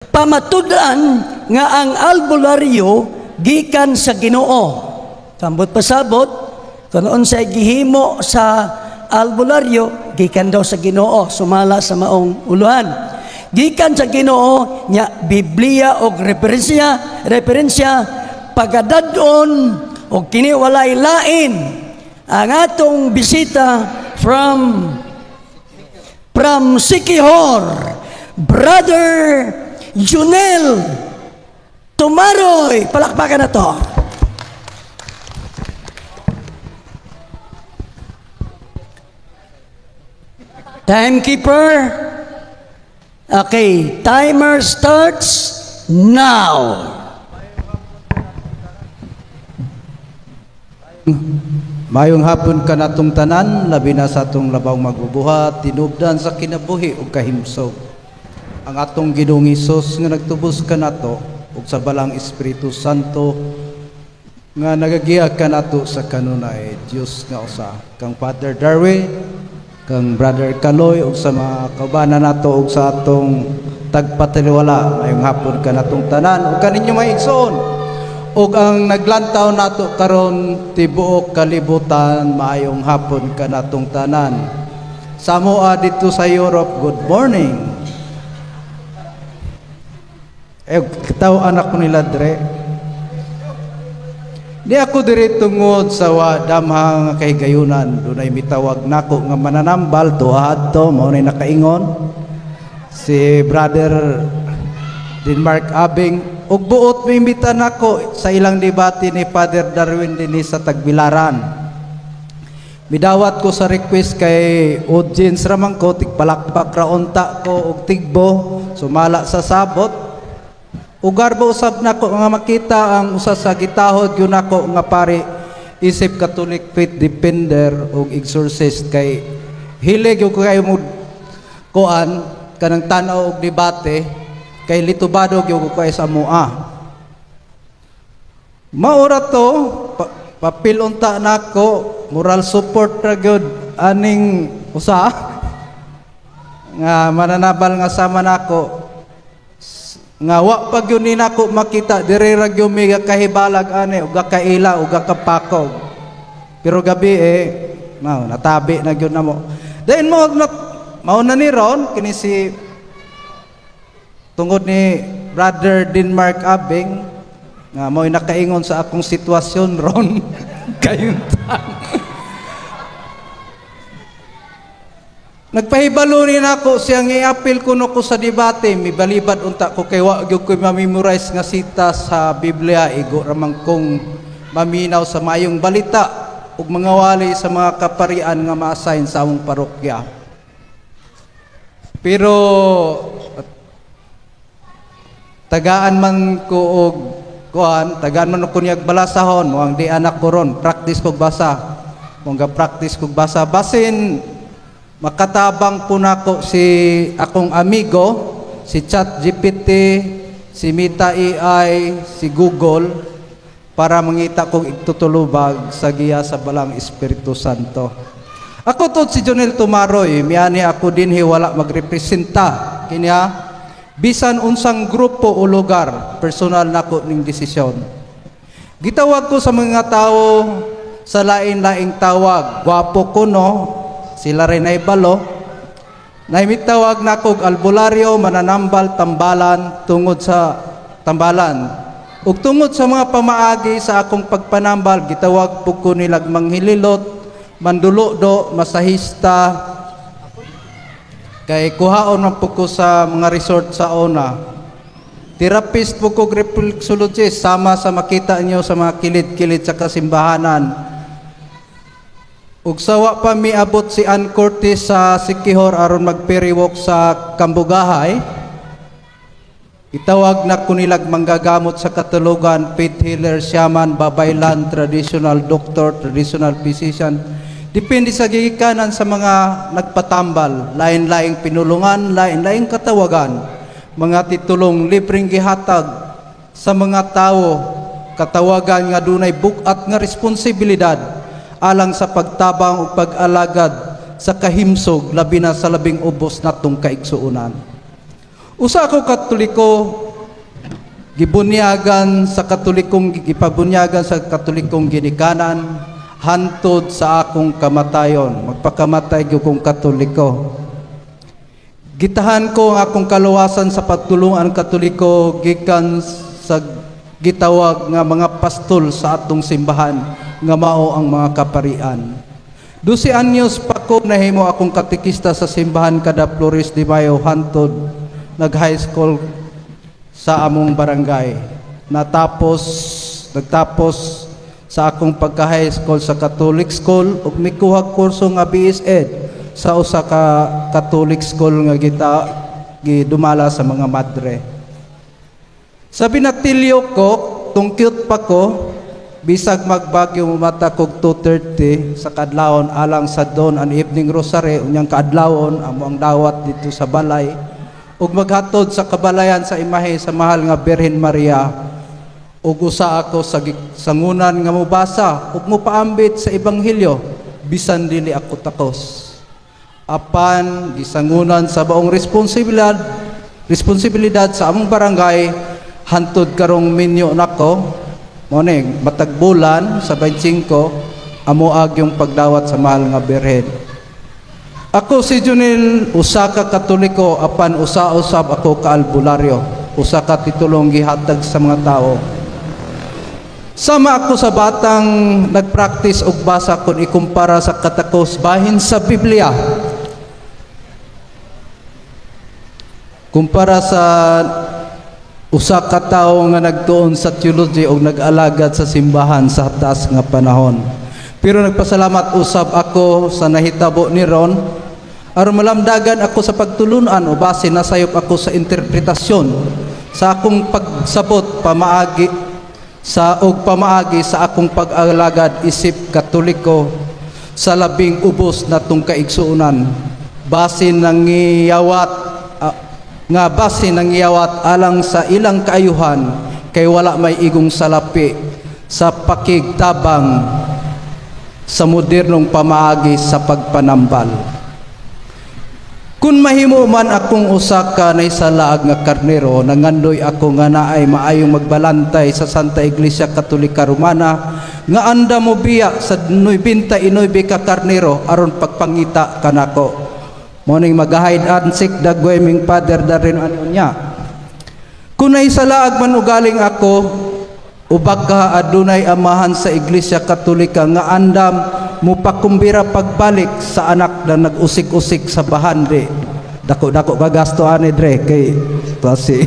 Pamatud-an nga ang albularyo gikan sa Ginoo. Kambot pasabot kung unsay gihimo sa albularyo gikan daw sa Ginoo, sumala sa maong uluhan. Gikan sa Ginoo nya Biblia og referensya pagadad-on og kini walay lain ang atong bisita from Siquijor, Brother Junel Tumaroy. Palakpakan na to. Timekeeper. Okay, timer starts now. Mayong hapon kanatong tanan, labi na sa atong labaw magbubuhat, tinubdan sa kinabuhi ug kahimsog. Ang atong Ginoong Hesus nga nagtubos kanato ug sa balang Espiritu Santo nga nagagiya kanato sa kanunay, Dios nga usa. Kang Father Darwin, kang Brother Kaloy ug sa mga kaubanan nato ug sa atong tagpataliwala, mayong hapon kanatong tanan ug kaninyo mga igsoon. Ug ang naglantaw nato karon tibuok kalibutan, maayong hapon kanatong tanan. Sa amoa dito sa Europe, good morning. Kitaw anak ko nila dre. Di ako diri tungod sa damhang kahigayunan. Dunay mitawag nako nga mananambal tuha adto, mao nay nakaingon si Brother Denmark Abing. Ug buot miimbita nako sa ilang debate ni Father Darwin dinhi sa Tagbilaran. Midawat ko sa request kay audience ramang ko, tigpalakpak ra unta ko og tigbo sumala sa sabot. Ugarbo usab nako nga makita ang usa sa gitahod gyud nako nga pari isip Catholic faith defender ug exorcist kay hilig gyud kayo mo kuan kanang tan-aw og debate kay litubado gyud ko kay sa amoa. Maura to papil unta nako, moral support ra gyud aning usa nga mananabal nga sama nako nga wa pa gyud ni nako makita diri ra gyud mi kahibalag ani ug kaila ug kapakog. Pero gabi mao natabi na gyud namo. Dayon mo mao na ni ron kini si tungod ni Brother Denmark Abing nga mo'y nakaingon sa akong sitwasyon ron. Kayuntan. Nagpahibalo ni nako siyang i-appeal kuno ko sa debate, mibalibad unta ko kay wa gyud ko ma-memorize nga sita sa Biblia, igo ra man kong maminaw sa maayong balita ug mga wali sa mga kaparian nga ma-assign sa among parokya. Pero tagaan man ko og kuan, tagaan man ko niyag balasahon, mo ang di anak ko ron, practice kog basa. Mong ga-practice kog basa basin makatabang po nako si akong amigo, si ChatGPT, si Meta AI, si Google, para mangita kong igtutulubag sa giya sa Balang Espiritu Santo. Ako to si Jonel Tumaroy, miyani ako dinhi wala magrepresenta kiniya bisan unsang grupo o lugar, personal nako ning desisyon. Gitawag ko sa mga tao sa lain-laing tawag, gwapo ko no, sila rin ay balo. Naimitawag na kog albularyo, mananambal, tambalan, tungod sa tambalan. Ug tungod sa mga pamaagi sa akong pagpanambal, gitawag po ko nilag manghililot, mandulokdo, masahista, kay kuhaon man po ko sa mga resort sa ona. Therapist po ko, reflexologist, sama sa makita niyo sa mga kilid-kilid sa kasimbahanan. Ug sawa pa miabot si Ann Cortez sa Siquijor aron magperiwok sa Kambugahay. Itawag na kunilag manggagamot sa katulugan, faith healer, shaman, babaylan, traditional doctor, traditional physician. Depende sa gigikanan sa mga nagpatambal, lain-laing pinulungan, lain-laing katawagan, mga titulong libreng gihatag sa mga tawo, katawagan nga dunay bug-at nga responsibilidad alang sa pagtabang ug pag-alagad sa kahimsog labi na sa labing ubos natong kaigsuonan. Usa ako Katoliko, gibunyagan sa Katolikong, gipabunyagan sa Katolikong ginikanan hantod sa akong kamatayon. Magpakamatay gyud kong Katoliko. Gitahan ko ang akong kaluwasan sa pagtulungan Katoliko gikan sa gitawag nga mga pastol sa atong simbahan nga mao ang mga kaparian. 12 anyos pa ko nahimo akong katekista sa simbahan kada Flores de Mayo hantod nag high school sa among barangay. Natapos, nagtapos sa akong pagka-high school sa Catholic school ug mikuha kurso nga BS Ed sa usa ka Catholic school nga gita gidumala sa mga madre. Sa binatilyo ko, tungkyot pa ko, bisag magbagyo mumata kog 2:30 sa kadlawon alang sa dawn and evening rosary, unyang kaadlawon amo ang dawat dito sa balay ug maghatod sa kabalayan sa imahe sa mahal nga Birhen Maria, ug usa ako sa sangunan nga mobasa ug mopaambit sa ebanghelyo bisan dili ako takos. Apan gisangunan sa baong responsibilidad responsibilidad sa among barangay hantod karong minyo nako mo ning matag bulan sa 25 amo agyong pagdawat sa mahal nga Birhen. Ako si Junil, usa ka Katoliko, apan usa usab ako ka albularyo, usa ka titulong gihatag sa mga tao. Sama ako sa batang nagpractice og basa kung ikumpara sa katakos bahin sa Biblia. Kumpara sa usa ka tawo nga nagtuon sa theology og nag-alagad sa simbahan sa taas nga panahon. Pero nagpasalamat usab ako sa nahitabo ni Ron aron malamdagan ako sa pagtulunan o base nasayop ako sa interpretasyon sa akong pagsabot pamaagi sa og pamaagi sa akong pag-alagad isip Katoliko sa labing ubos natong kaigsuonan, base nangiyawat nga base nangiyawat alang sa ilang kaayuhan, kay wala may igong salapi sa pakigtabang sa modernong pamaagi sa pagpanambal. Kung mahimo man akong usa ka naisalaag nga karnero, nangandoy ako nga naay maayong magbalantay sa Santa Iglesia Katolika Romana nga anda mo biya sa 99 ka karnero aron pagpangita kanako. Morning mag-hide and seek dagway ming father darin ano niya. Kung naisalaag man ugaling ako, ubaka adunay amahan sa Iglesia Katolika nga andam mupakumbira pagbalik sa anak na nag-usik-usik sa bahandi. Dako-dako ka gasto ani dre kay klase.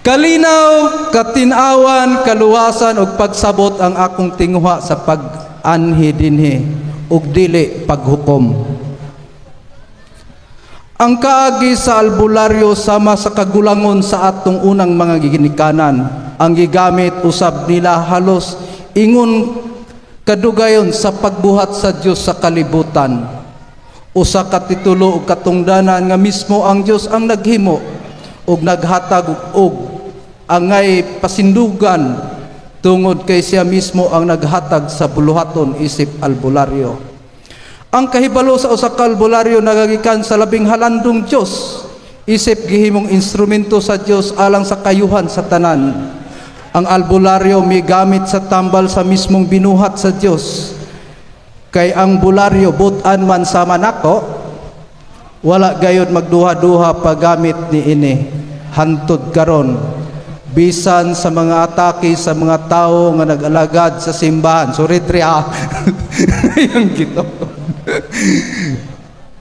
Kalinaw, katinawan, kaluwasan ug pagsabot ang akong tinguha sa pag-anhi dinhi ug dili paghukom. Ang kaagi sa albularyo sama sa kagulangon sa atong unang mga ginikanan. Ang gigamit usab nila halos ingon kadugayon sa pagbuhat sa Dios sa kalibutan. Usa ka titulo ug katungdanan nga mismo ang Dios ang naghimo ug naghatag og angay pasindugan tungod kay siya mismo ang naghatag sa buluhaton isip albularyo. Ang kahibalo sa usa ka albularyo nagagikan sa labing halandong Dios isip gihimong instrumento sa Dios alang sa kayuhan sa tanan. Ang albularyo migamit sa tambal sa mismong binuhat sa Dios. Kay ang bularyo butan man sama nako, wala gayod magduha-duha paggamit ni ini hantod karon bisan sa mga atake sa mga tao nga nag-alagad sa simbahan. Sorry dre ha. Yang gito.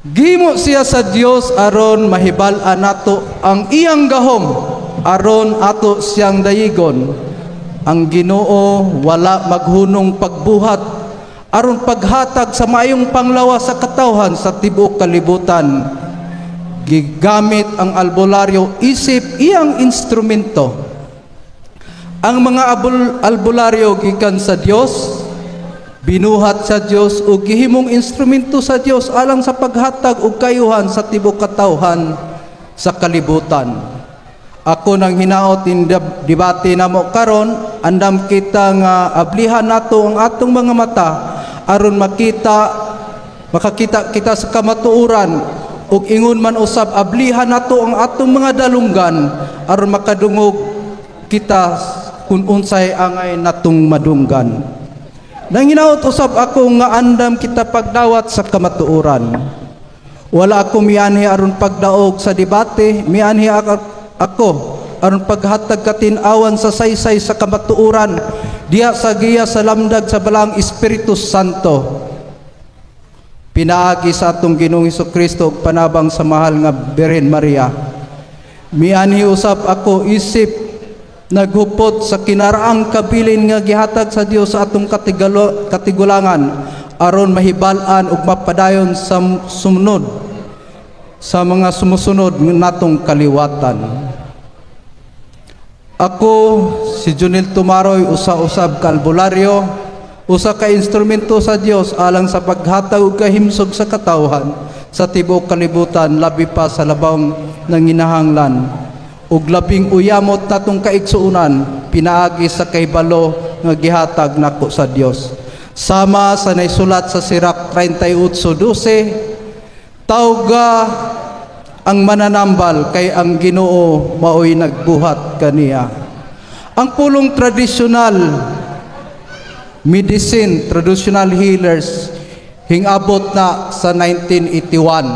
Gimo siya sa Dios aron mahibal-an nato ang iyang gahom, aron ato siyang dayigon. Ang Ginoo wala maghunong pagbuhat aron paghatag sa maayong panglawas sa katawhan sa tibuok kalibutan. Gigamit ang albularyo isip iyang instrumento. Ang mga albularyo gikan sa Dios, binuhat sa Dios ug gihimong instrumento sa Dios alang sa paghatag og kayuhan sa tibuok katawhan sa kalibutan. Ako nang hinaot in debate namo karon, andam kita nga ablihan nato ang atong mga mata aron makakita kita sa kamatuoran Ug ingon man usab, ablihan nato ang atong mga dalunggan aron makadungog kita kung unsay angay natong madunggan. Nanginaot usab ako nga andam kita pagdawat sa kamatuoran. Wala ako mianhi aron pagdaog sa debate, mianhi ako aron paghatag katin-awan sa saysay sa kamatuoran diha sa giya sa lamdag sa Balaang Espiritu Santo. Pinaagi sa atong Ginoong Kristo ug panabang sa mahal nga Birhen Maria. Mianhi usab ako isip naghupot sa kinaraang kabilin nga gihatag sa Dios sa atong katigulangan aron mahibal-an ug mapadayon sa sumunod sa mga sumusunod natong kaliwatan. Ako si Junel Tumaroy, usa-usab ka albularyo, usa ka instrumento sa Dios alang sa paghatag ug kahimsog sa katawhan sa tibuok kalibutan, labi pa sa labawng nanginahanglan ug labing uyamot natong kaigsuonan, pinaagi sa kahibalo nga gihatag nako sa Dios. Sama sa naisulat sa Sirach 38:12, "Tawga ang mananambal kay ang Ginoo maoy nagbuhat kaniya." Ang pulong traditional medicine, traditional healers, hingabot na sa 1981.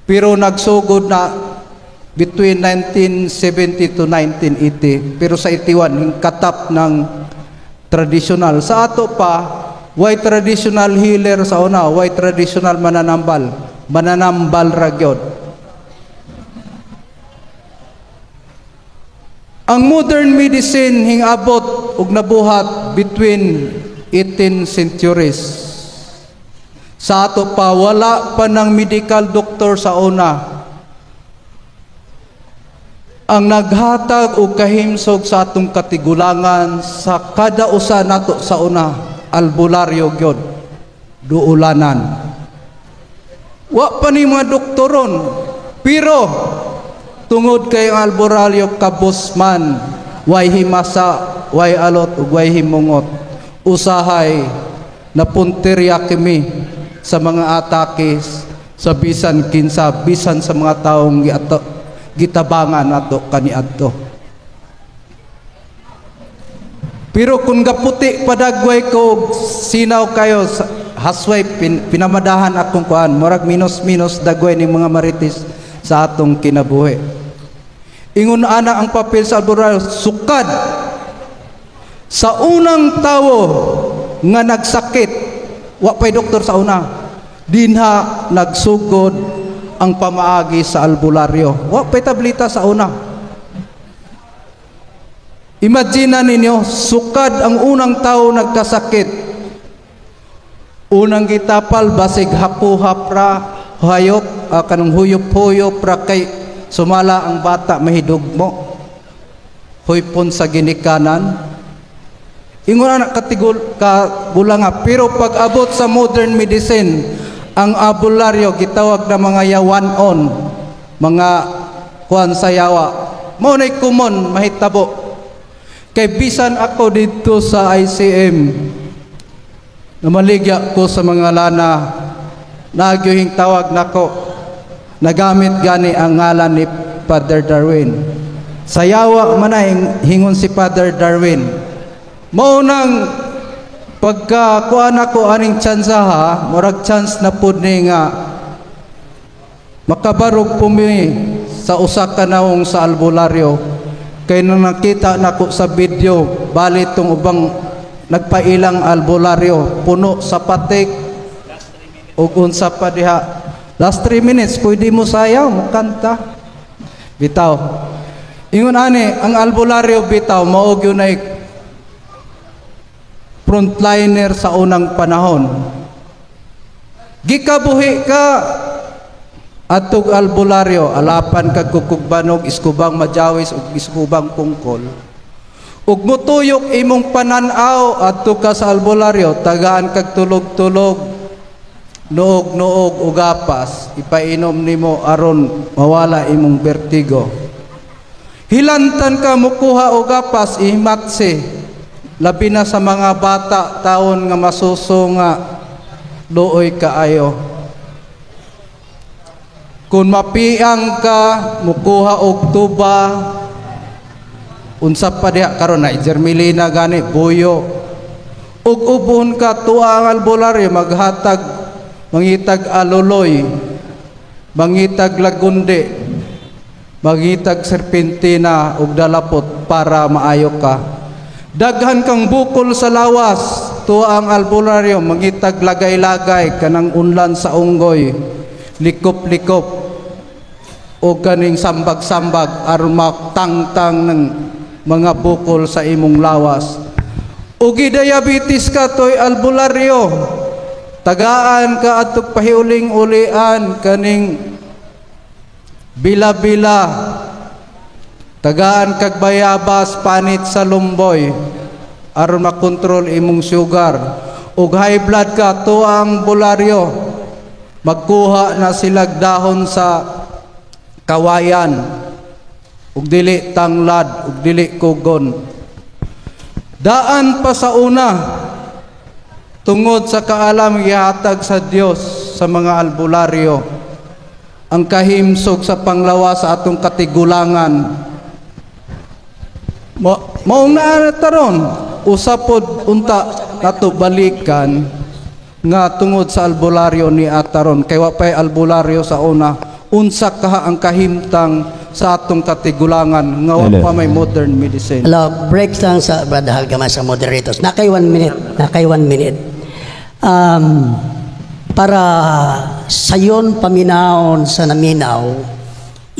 Pero nagsugod na between 1970 to 1980. Pero sa 81, hingkatap ng traditional. Sa ato pa, way traditional healer sa una, way traditional mananambal. Mananambal ra gyud. Ang modern medicine hingabot ug nabuhat between 18 centuries. Sa ato pa, wala pa ng medical doctor sa una. Ang naghatag og kahimsog sa atong katigulangan sa kada usa nato sa una, albularyo gyud, duulanan. Wa pa ni mga doktoron, pero tungod kay ang albularyo kabus man, way himasa, way alot ug way himungot. Usahay napuntirya kami sa mga atake sa bisan kinsa, bisan sa mga taong gitabangan nato kaniadto. Pero kung gaputi padagway ko sinaw kayo hasway pinamadahan akong kuan, murag minus-minus dagway ni mga marites sa atong kinabuhi. Ingon ana ang papel sa albularyo, sukad sa unang tawo nga nagsakit, wa pay doktor sa una, dinha nagsugod ang pamaagi sa albularyo. Wa pay tablita sa una. Imagine ninyo, sukad ang unang tao nagkasakit, unang gitapal basig hapuhap ra hayop, kanang huyop-huyop ra kay sumala ang bata mahidugmo, huypon sa ginikanan. Ingon ana katigul kagulanga. Pero pag abot sa modern medicine, ang albularyo gitawag na mga yawanon, mga kuan sa yawa, mao nay common mahitabo. Kay bisan ako didto sa ICM, namaligya ko sa mga lana, nagyuhing tawag nako, nagamit gani ang ngalan ni Father Darwin. Sa yawa man ay hingon si Father Darwin. Mao nang pagka kuan ako aning chance ha, murag chance na pud ni nga makabarog pumi sa usa ka nawong sa albularyo. Kay nang nakita nako sa video, bali tong ubang nagpailang albularyo, puno sa patik ug unsa pa diha. Last 3 minutes, pwede mo sayaw, mukanta. Bitaw. Ingon ani, ang albularyo bitaw mao gyud nay frontliner sa unang panahon. Gikabuhi ka atog albularyo, alapan kag kukugbanog, iskubang majawis ug iskubang pungkol. Ug mutuyok imong panan-aw adto ka sa albularyo, tagaan kag tulog-tulog, nuog-nuog ug gapas, ipainom nimo aron mawala imong vertigo. Hilantan ka mukuha og gapas, ihimatsi. Labi na sa mga bata taon nga masuso nga luoy kaayo. Kung mapiang ka, mukuha og tuba, unsa pa diha karon na Germelina gani, buyo. Ug ubon ka, tuwa ang albularyo maghatag, mangitag aluloy, mangitag lagundi, mangitag serpentina ug dalapot para maayo ka. Daghan kang bukol sa lawas, tuwa ang albularyo mangitag lagay-lagay, kanang unlan sa unggoy, likop-likop o kaning sambag-sambag aron matangtang ng mga bukol sa imong lawas. Ug diabetes ka, toy albularyo. Tagaan ka adtog pahiuling-ulian kaning bila-bila. Tagaan kag bayabas, panit sa lumboy aron makontrol imong sugar. Ug high blood ka, tuwa ang albularyo. Magkuha na silag dahon sa kawayan ug dili tanglad ug dili kugon. Daan pa sa una, tungod sa kaalam gihatag sa Dios sa mga albularyo, ang kahimsog sa panglawas sa atong katigulangan. Maong naa taron, usa pod unta nato balikan nga tungod sa albularyo ni ataron, kay wa pay albularyo sa una, unsa kaha ang kahimtang sa atong katigulangan nga wa pa may modern medicine. Hello, break lang sa Brother Halgama sa moderators. Nakay 1 minute. Nakay 1 minute. Para sayon paminawon sa naminaw,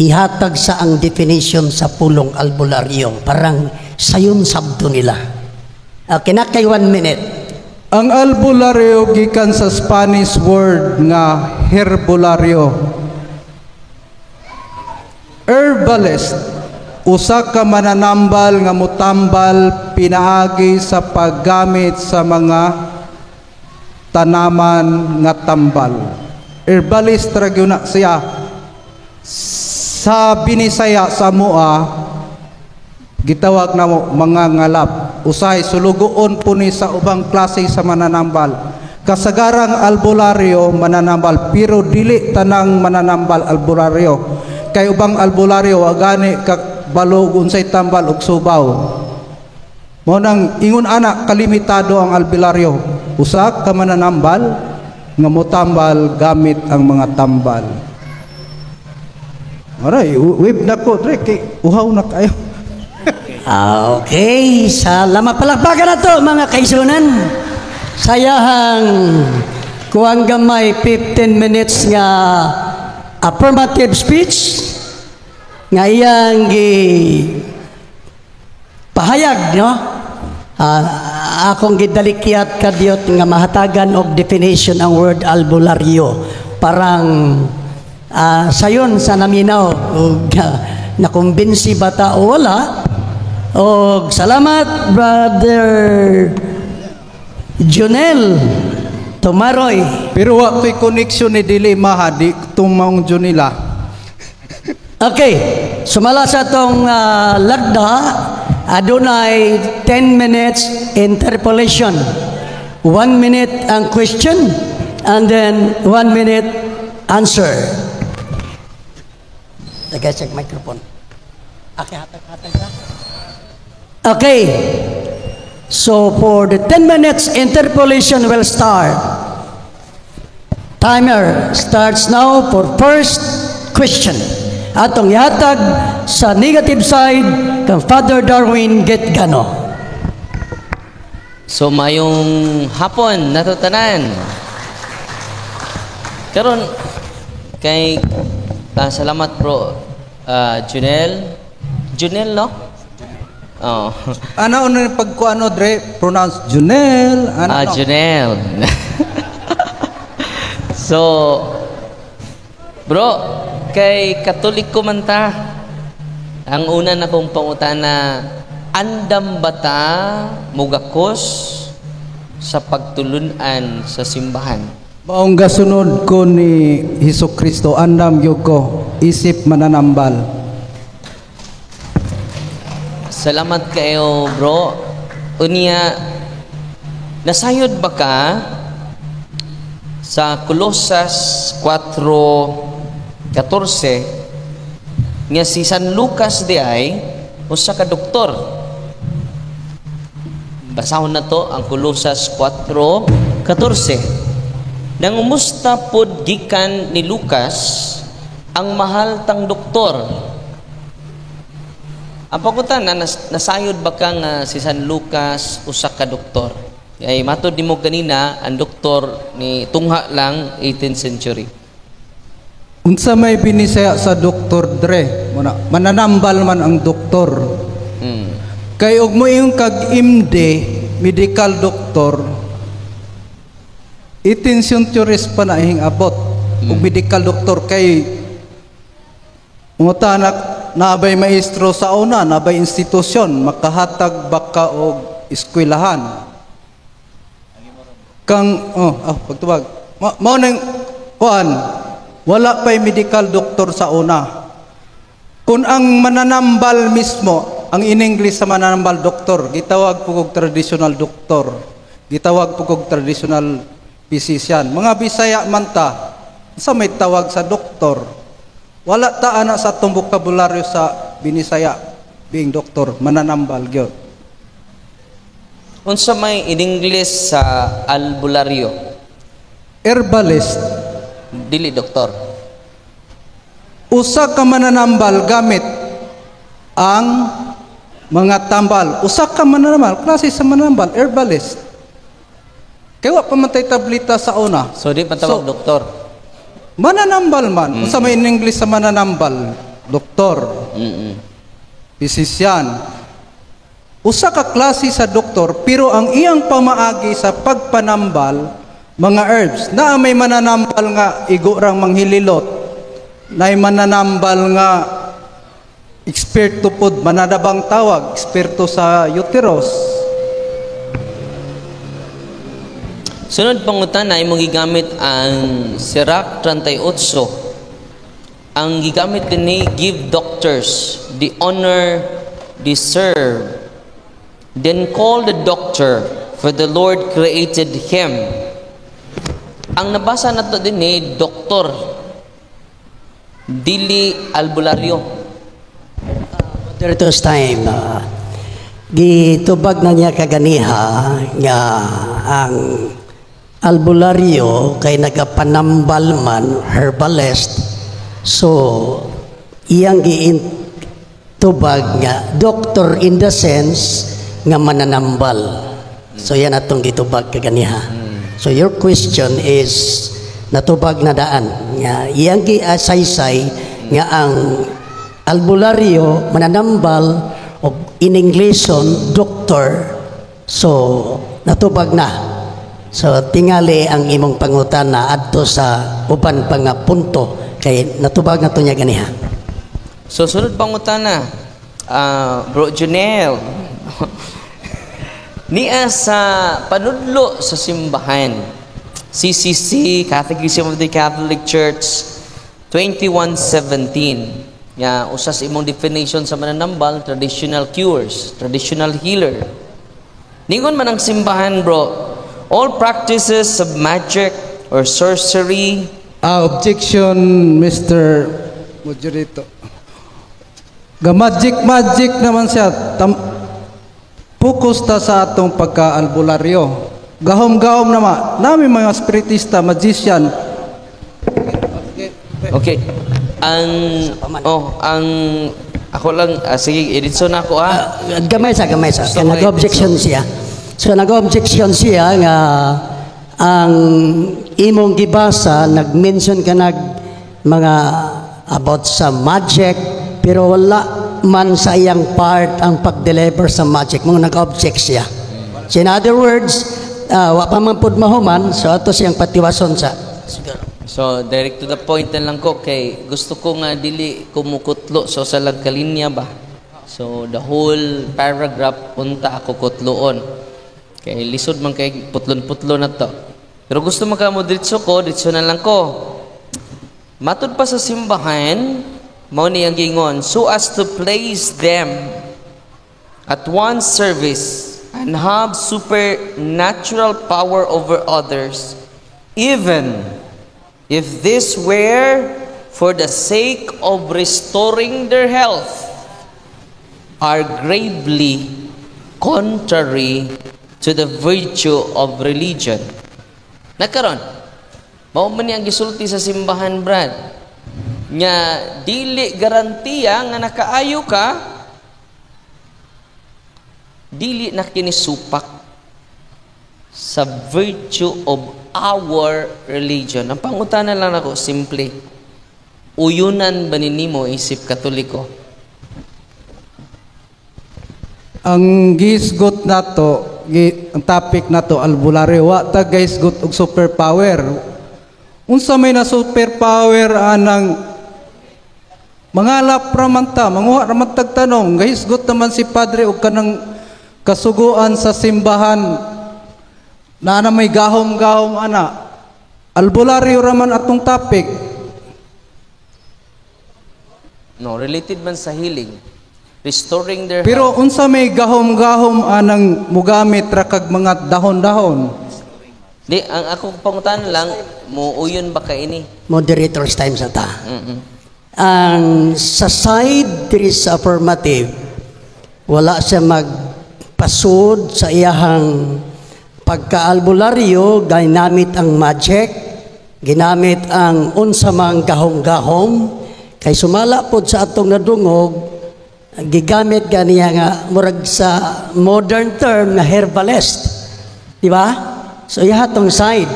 ihatag sa ang definition sa pulong albularyo. Parang sayon sabto nila. Okay, nakay 1 minute. Ang albularyo gikan sa Spanish word nga herbolario. Herbalist, usa ka mananambal nga mutambal pinaagi sa paggamit sa mga tanaman nga tambal. Herbalist ra gyud na siya. Sa Binisaya sa mua gitawag namo mga ngalap. Usahay sulugoon po ni sa ubang klase sa mananambal. Kasagarang albularyo mananambal, pero dili tanang mananambal albularyo. Kay ubang albularyo wa gani ka balo unsay tambal ug subaw. Mao nang ingon ana kalimitado ang albularyo. Usa ka mananambal nga motambal gamit ang mga tambal. Aray, wave na ko, dre, kay uhaw na kayo. Okay, salamat. Palakpakan na to, mga kaisunan. Sayahang kuang gamay 15 minutes nga affirmative speech nga iyang gi pahayag, no? Akong gidalikyat kadyot nga mahatagan og definition ang word albularyo. Parang sayon sa naminaw ug nakumbinsi ba ta o wala. Og salamat, Brother Junel Tumaroy. Pero wa ko'y connection ni dili maha di tumaong Junila. Okay, sumala sa atong lagda, adunay 10 minutes interpolation. 1 minute ang question and then 1 minute answer. Tagay sa microphone. Okay, hatag, hatag ka. Okay. So for the 10 minutes interpolation will start. Timer starts now for first question. Atong ihatag sa negative side kang Father Darwin Gitgano. So mayong hapon nato tanan. Karon kay salamat, bro Junel. Junel, no? Oh. Ano ano pag ano dre pronounce Junel ano, Ah, no? Junel. So bro, kay Katoliko man ta. Ang una na kong pangutana, andam ba ta mugakos sa pagtulunan sa simbahan? Maong gasunod ko ni Hesus Kristo, andam gyud ko isip mananambal. Salamat kayo, bro. Unya, nasayod ba ka sa Colosas 4, 14 nga si San Lucas di ay usa ka doktor. Basahon na to ang Kolosas 4:14. Nangumusta pod gikan ni Lucas, ang mahal tang doktor. Ang pangutana, nasayod ba ka nga si San Lucas usa ka doktor? Ay matod nimo ganina, ang doktor ni tungha lang 18th century. Unsa may binisaya sa Doktor Dre? Muna, mananambal man ang doktor. Kay og moingon kag MD, medical doctor, 18th centuries pa na ihing abot. Og medical doctor kay mutanak nabay maestro sa una, nabay institusyon, makahatag baka og eskwelahan. Kang oh, pagtubag. Mao nang kuan, wala pa'y medical doctor sa una. Kung ang mananambal mismo, ang in English sa mananambal doktor, gitawag po og traditional doctor, gitawag po og traditional physician. Mga Bisaya man ta, sa may tawag sa doktor, wala ta ana sa atong bokabularyo sa Binisaya, being doktor, mananambal gyud. Unsa may in English sa albularyo? Herbalist. Dili doktor. Usa ka mananambal gamit ang mga tambal. Usa ka mananambal, klase sa mananambal, herbalist. Kaya wa pa man tay tablita sa una. So di man tawag So, doktor. Mananambal man. Unsa may in English sa mananambal? Doktor, physician. Usa ka klase sa doktor, pero ang iyang pamaagi sa pagpanambal mga herbs. Na may mananambal nga igo rang manghililot. Na mananambal nga eksperto pod, mananabang tawag, eksperto sa uterus. Sunod pangutana, imong gigamit ang Sirach 38. Ang gigamit dinhi, "Give doctors the honor deserved. Then call the doctor, for the Lord created him." Ang nabasa nato dinhi, doktor. Dili albularyo. Moderator's time, gitubag na niya kaganiha nga ang albularyo kay nagapanambal man, herbalist, so iyang giintubag nga doctor in the sense nga mananambal. So yan atong gitubag kaganiha. So your question is natubag na daan nga iyang giasaysay nga ang albularyo mananambal o in Englishon doctor, so natubag na. So tingali ang imong pangutana adto sa uban pa nga punto kay natubag na to niya ganiha. So sunod pangutana, Bro Junel. Nia sa panudlo sa simbahan, CCC, Catechism of the Catholic Church 2117. Nga usas imong definition sa mananambal, traditional cures, traditional healer. Ningon man ang simbahan, bro, all practices of magic or sorcery. Ah, objection, Mr. Moderator. Ga magic magic naman siya. Focus ta sa atong pagka-albularyo. Gahom-gahom nama. Nami mga spiritista, magician. Okay. Ang oh, ang ako lang, sige, editso na ako ah. Gamay sa, gamay sa. Gusto Kaya ko nag-objection siya. So nag-objection siya nga ang imong gibasa, nag-mention ka nag mga about sa magic, pero wala man sa iyang part ang pag-deliver sa magic mo, nag-object siya. So in other words, wa pa man pud mahuman, so ato siyang patiwason sa siguro. So direct to the point na lang ko kay gusto ko nga dili kumukutlo so sa lang kalinya ba. So the whole paragraph punta ako kutloon. Kay lisod man kay putlon-putlo na to. Pero gusto man ka mo diretso ko, diretso na lang ko. Matud pa sa simbahan, mao ni ang gingon, "so as to place them at one's service and have supernatural power over others, even if this were for the sake of restoring their health are gravely contrary to the virtue of religion. Nakaron, mao man ni ang gisulti sa simbahan, Brad, nya dili garantiya nga nakaayo ka, dili na kini supak sa virtue of our religion. Ang pangutana lang ako, simple. Uyunan ba nimo isip Katoliko? Ang gisgot nato, ang topic nato albularyo, wa ta gahisgot og superpower. Unsa may na superpower anang mangalap ra man ta, manguha ra man tag tanong, gahisgot naman si padre og kanang kasuguan sa simbahan na ana may gahom-gahom ana. Albularyo ra man atong topic. No, related man sa healing. Restoring their Pero health. Unsa may gahom-gahom anang mugamit ra kag mga dahon-dahon? Di, ang ako pangutan lang, muuyon ba ka ini? Moderator's time sa ta. Ang sa side diri sa affirmative, wala siya magpasud sa iyahang pagkaalbularyo, ginamit ang magic, ginamit ang unsa mang gahom-gahom, kay sumala pod sa atong nadungog, gigamit ganiya nga murag sa modern term nga herbalist. Di ba? So iya tong side.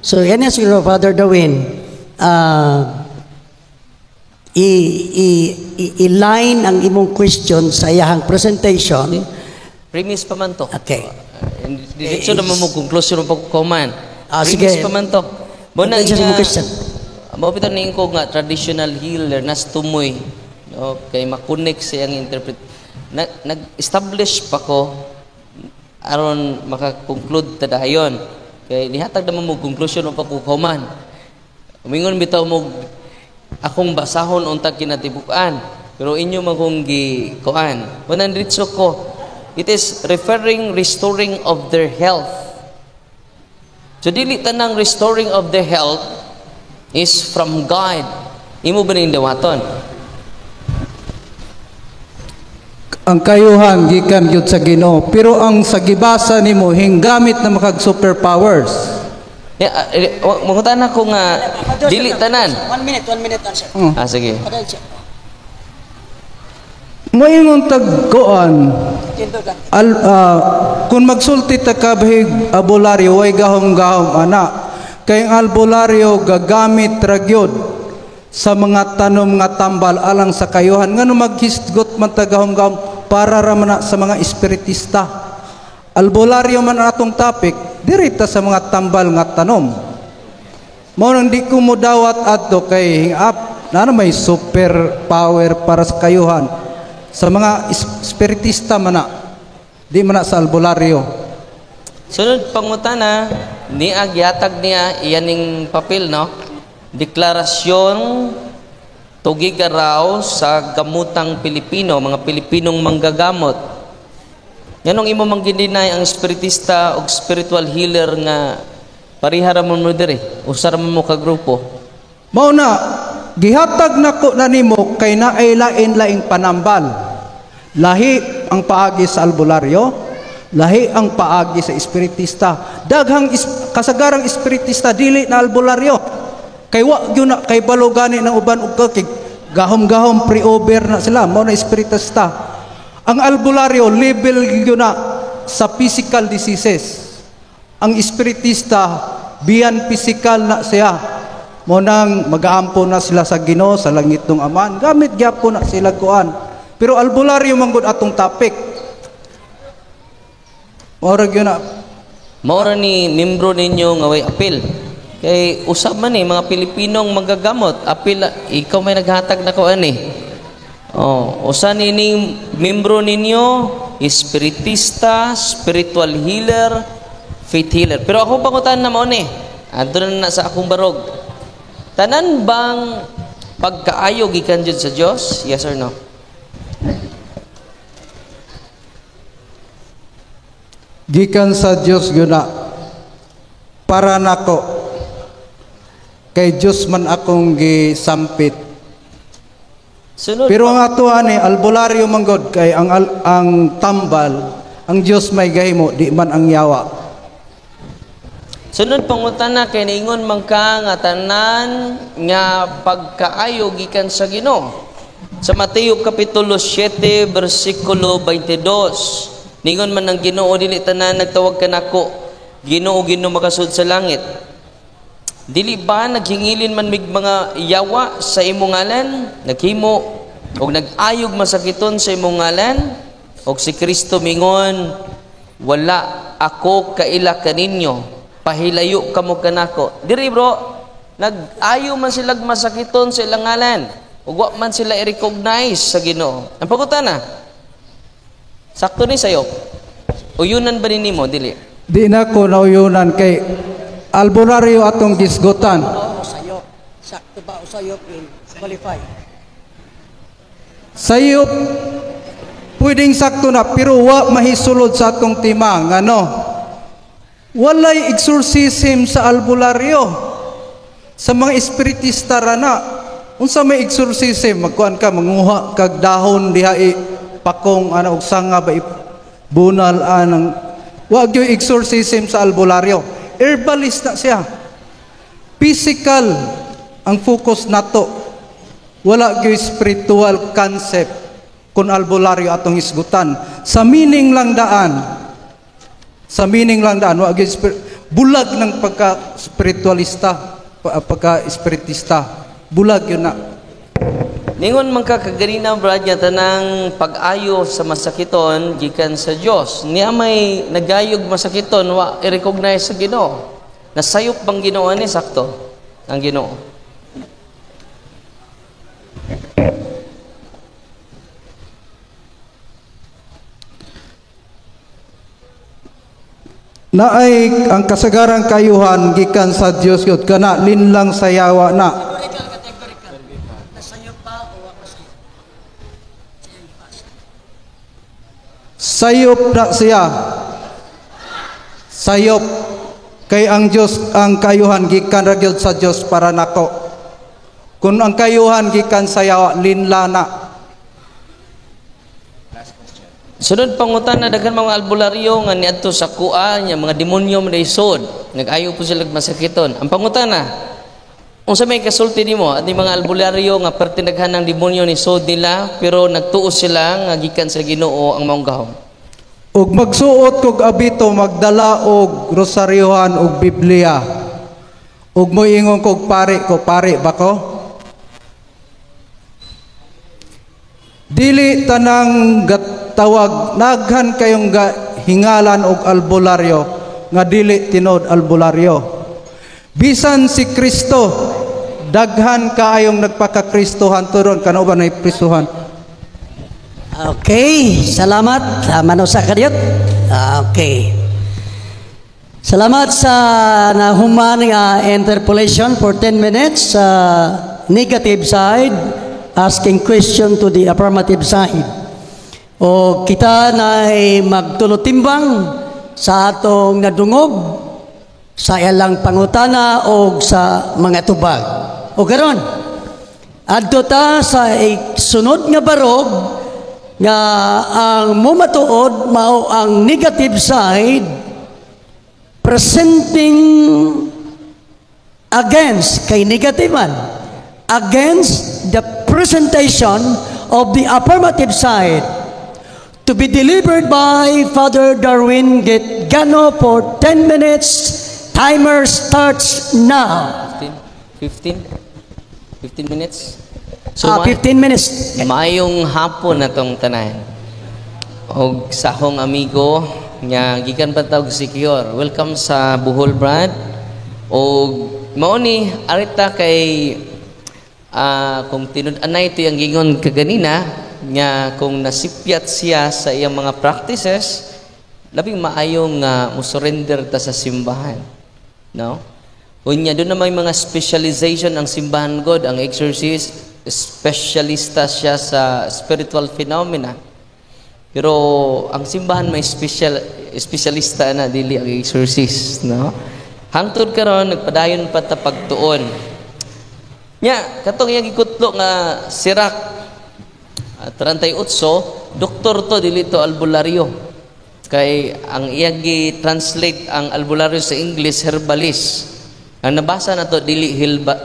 So yan na siguro, Father Darwin, i, i, i, i-line ang imong question sa iyahang presentation. Premise pa man to. Okay. Diretso naman mo conclusion mo pagkukuman. Ah, Premise sige. pa man to. Mo na Attention sa imong question. Mao bitaw ning ko nga traditional healer nas tumoy. No, kay makonek siyang interpret. Na, nag-establish pa ko aron maka-conclude ta dayon. Kay nihatag naman mo conclusion mo pagkukuman. Umingon bitaw mo akong basahon untag kinatibuk-an. Pero inyo man kong gi kuan. Diretso ko. It is referring restoring of their health. So dili tanang restoring of their health is from God. Imo ba ning dawaton? Ang kayuhan gikan gyud sa Ginoo, pero ang sa gibasa nimo hinggamit na makag superpowers. Yeah, mangutan ako nga dili tanan. 1 minute, 1 minute answer. Ah, sige. Moingon tag kuan al, kung magsulti ta ka bahig albularyo, way gahom-gahom ana, kay ang albularyo gagamit ra gyud sa mga tanom nga tambal alang sa kayuhan. Ngano maghisgot man ta gahom-gahom? Para ra man na sa mga espiritista. Albularyo man atong topic, diri ta sa mga tambal nga tanom. Mao nang di ko modawat adto kay up na may super power para sa kayuhan sa mga espiritista man na, di man na sa albularyo. Sunod pangutana, ni agyatag niya iyaning papel, no? Deklarasyon Tugigaraw sa gamutang Pilipino, mga Pilipinong manggagamot. Nganong imo mang gindinay ang espiritista og spiritual healer nga pareha ra man mo diri, usa ra man mo ka grupo? Mao na gihatag nako na nimo kay naay lain-laing panambal. Lahi ang paagi sa albularyo, lahi ang paagi sa espiritista. Daghang kasagarang espiritista dili na albularyo. Kay wa gyud na kay balo gani ng uban og kay gahom-gahom pre-over na sila, mao na espiritista. Ang albularyo level gyud na sa physical diseases. Ang espiritista beyond physical na siya. Mo nang magaampo na sila sa Ginoo sa langit ng Aman. Gamit gyapon na sila kuan. Pero albularyo man gud atong topic. Mao ra gyud na. Mao ra ni membro ninyo nga way apil. Kay usab man eh mga Pilipinong manggagamot, apil ikaw may naghatag na ko ani. Oh, usa nining membro ninyo espiritista, spiritual healer, faith healer. Pero ako pangutan na mao ni. Adto na sa akong barog. Tanan bang pagkaayo gikan jud sa Dios? Yes or no? Gikan sa Dios gyud na para nako. Kay Dios man akong gisampit. Sunod. Pero ang ato ani albularyo man gud, kay ang tambal, ang Dios may gahimo, di man ang yawa. Sunod pangutana, kay niingon man ka nga tanan nga pagkaayo gikan sa Ginoo. Sa Mateo kapitulo 7 bersikulo 22, ningon man ang Ginoo, dili tanan nagtawag kanako, "Ginoo, Ginoo," makasud sa langit. Dili ba naghingilin man mig mga yawa sa imong ngalan, naghimo og nag-ayog masakiton sa imong ngalan? Og si Kristo mingon, "Wala ako kaila kaninyo, pahilayo kamo kanako." Diri, bro, nag-ayo man silag masakiton sa ilang ngalan ug wa man sila i-recognize sa Ginoo. Ang pangutana, sakto ni sayop? Uyunan ba ni nimo dili? Di na ko nauyunan kay albularyo atong gisgutan. Oo, sayop. Sakto ba o sayop in qualify? Sayop, pwedeng sakto na, pero wa mahisulod sa atong tema, ngano walay exorcism sa albularyo. Sa mga espiritista ra na. Unsa may exorcism? Magkuan ka, manguha kag dahon diha, i pakong ana og sanga ba, bunal anang. Wa gyud exorcism sa albularyo. Herbalist na siya. Physical ang focus nato. Wala gyud spiritual concept kung albularyo atong hisgutan. Sa meaning lang daan. Sa meaning lang daan, wa gyud bulag ng pagka spiritualista, pagka espiritista. Bulag yun na. Ningon man ka kaganina, Brad, nga tanang pag-ayo sa masakiton gikan sa Dios. Niya may nagayog masakiton, wa i-recognize sa Ginoo. Nasayop bang Ginoo ani? Sakto ang Ginoo? Naay ang kasagarang kayuhan gikan sa Dios yun kana, linlang sa yawa na. Categorical, categorical. Nasayop ba o wa masayop? Sayop na siya. Sayop kay ang Dios, ang kayuhan gikan ra gyud sa Dios para nako. Kung ang kayuhan gikan sa yawa, linla na. Sunod pangutana, daghan mga albularyo nga niadto sa kuan nya mga demonyo man sod. Nag-ayo po sila masakiton. Ang pangutana, unsa may kasulti nimo at mga albularyo nga perti daghan ng demonyo ni sod nila pero nagtuo sila nga gikan sa Ginoo ang maong gahom? Ug magsuot kog abito, magdala og rosaryohan og Biblia. Ug moingon kog pare ko, pare ba ko? Dili tanang gatawag, naghan kayong hingalan og albularyo nga dili tinuod albularyo. Bisan si Kristo, daghan kaayong nagpakakristohan turon kano ba nay Kristohan. Okay, salamat. Mano sa kadiyot. Okay. Salamat sa nahuman nga interpolation for 10 minutes sa negative side, asking question to the affirmative side. O kita na magtulotimbang sa atong nadungog sa ilang pangutana o sa mga tubag. O karon, adto ta sa sunod nga barog nga ang mumatuod mao ang negative side presenting against, kay negative man, against the presentation of the affirmative side, to be delivered by Father Darwin Gitgano for 10 minutes. Timer starts now. 15? 15? 15 minutes? So, 15 minutes. Maayong hapon na tong tanan. Og sa akong amigo nga gikan pa tawag secure. Welcome sa Bohol, Brad. Og mao ni arita kay kung tinud-anay ito yung gingon kaganina nga kung nasipyat siya sa iyang mga practices, labing maayong nga mo-surrender ta sa simbahan, no? Unya doon na may mga specialization ang simbahan god, ang exorcist, specialista siya sa spiritual phenomena. Pero ang simbahan may specialista na dili ang exorcist, no? Hangtod karon nagpadayon pa ta pagtuon. Nya, katong iyang gikutlo nga Sirach 38, doktor to, dili to albularyo. Kay ang iyang gi-translate ang albularyo sa English, herbalist. Ang nabasa na to, dili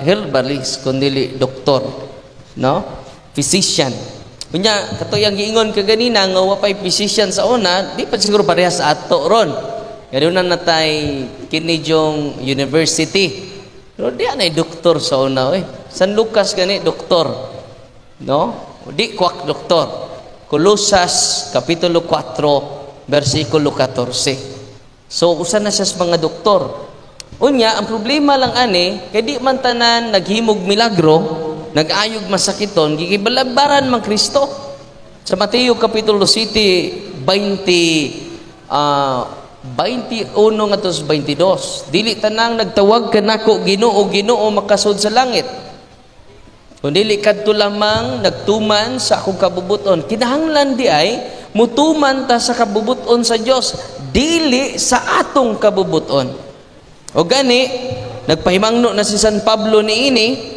herbalist kundi doktor, no? Physician. Unya kato iyang giingon kaganina nga wa pay physician sa una, di pa siguro parehas sa ato ron. Kaya na natay kini yung university. Pero di anay doktor sa una oy. San Lucas gani doktor. No? Di kwak doktor. Colosas kapitulo 4 versikulo 14. So usa na siya sa mga doktor. Unya, ang problema lang ani, kay di man tanan naghimog milagro, nag-ayog masakiton, gikibalabaran man Kristo. Sa Mateo kapitulo 7, 20, 21 ngadto sa 22. Dili tanang nagtawag kanako "Ginoo, Ginoo" makasud sa langit. Kung dili kadto lamang nagtuman sa akong kabubuton. Kinahanglan di ay mutuman ta sa kabubuton sa Dios, dili sa atong kabubuton. O gani, nagpahimangno na si San Pablo niini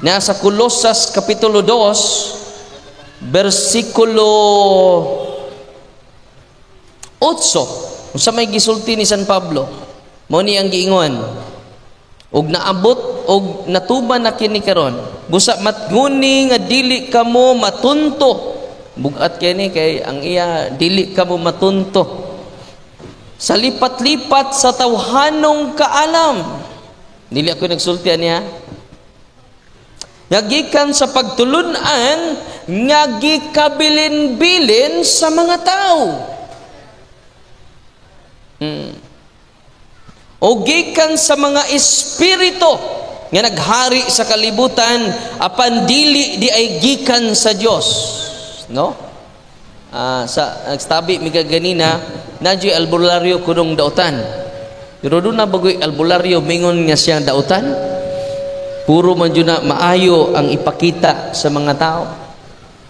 na sa Colosas kapitulo 2 bersikulo 8. Unsa may gisulti ni San Pablo? Mo ni ang giingon. Ug naabot og natuman na kini karon. Busa matnguni nga dili kamo matunto. Bugat kini kay ang iya dili kamo matunto sa lipat-lipat sa tawhanong kaalam. Dili ako nagsulti niya. Nga gikan sa pagtulunan nga gikabilin-bilin sa mga tao. O gikan sa mga espiritu nga naghari sa kalibutan, apan dili di ay gikan sa Dios, no? Sa nagstabi mi kaganina, nadyo'y albularyo kunong dautan, pero doon na bagoy albularyo mingon nga siyang dautan. Puro man jud na maayo ang ipakita sa mga tao.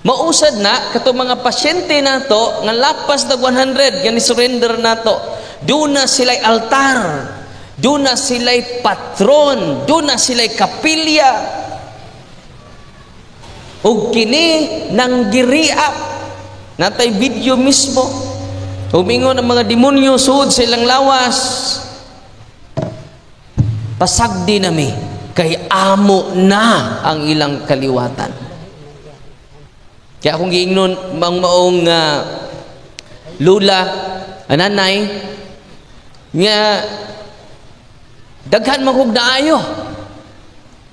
Mausad na kato mga pasyente nato nga lapas nag 100 nga ni surrender nato, doon na sila'y altar, doon na sila'y patron, doon na sila'y kapilya, ug kini nang giriap natay video mismo, humingon ang mga demonyo suod sa ilang lawas. Pasagdi nami kay amo na ang ilang kaliwatan. Kaya akong giingnon mang maong lula, ananay, nga daghan man kog naayo.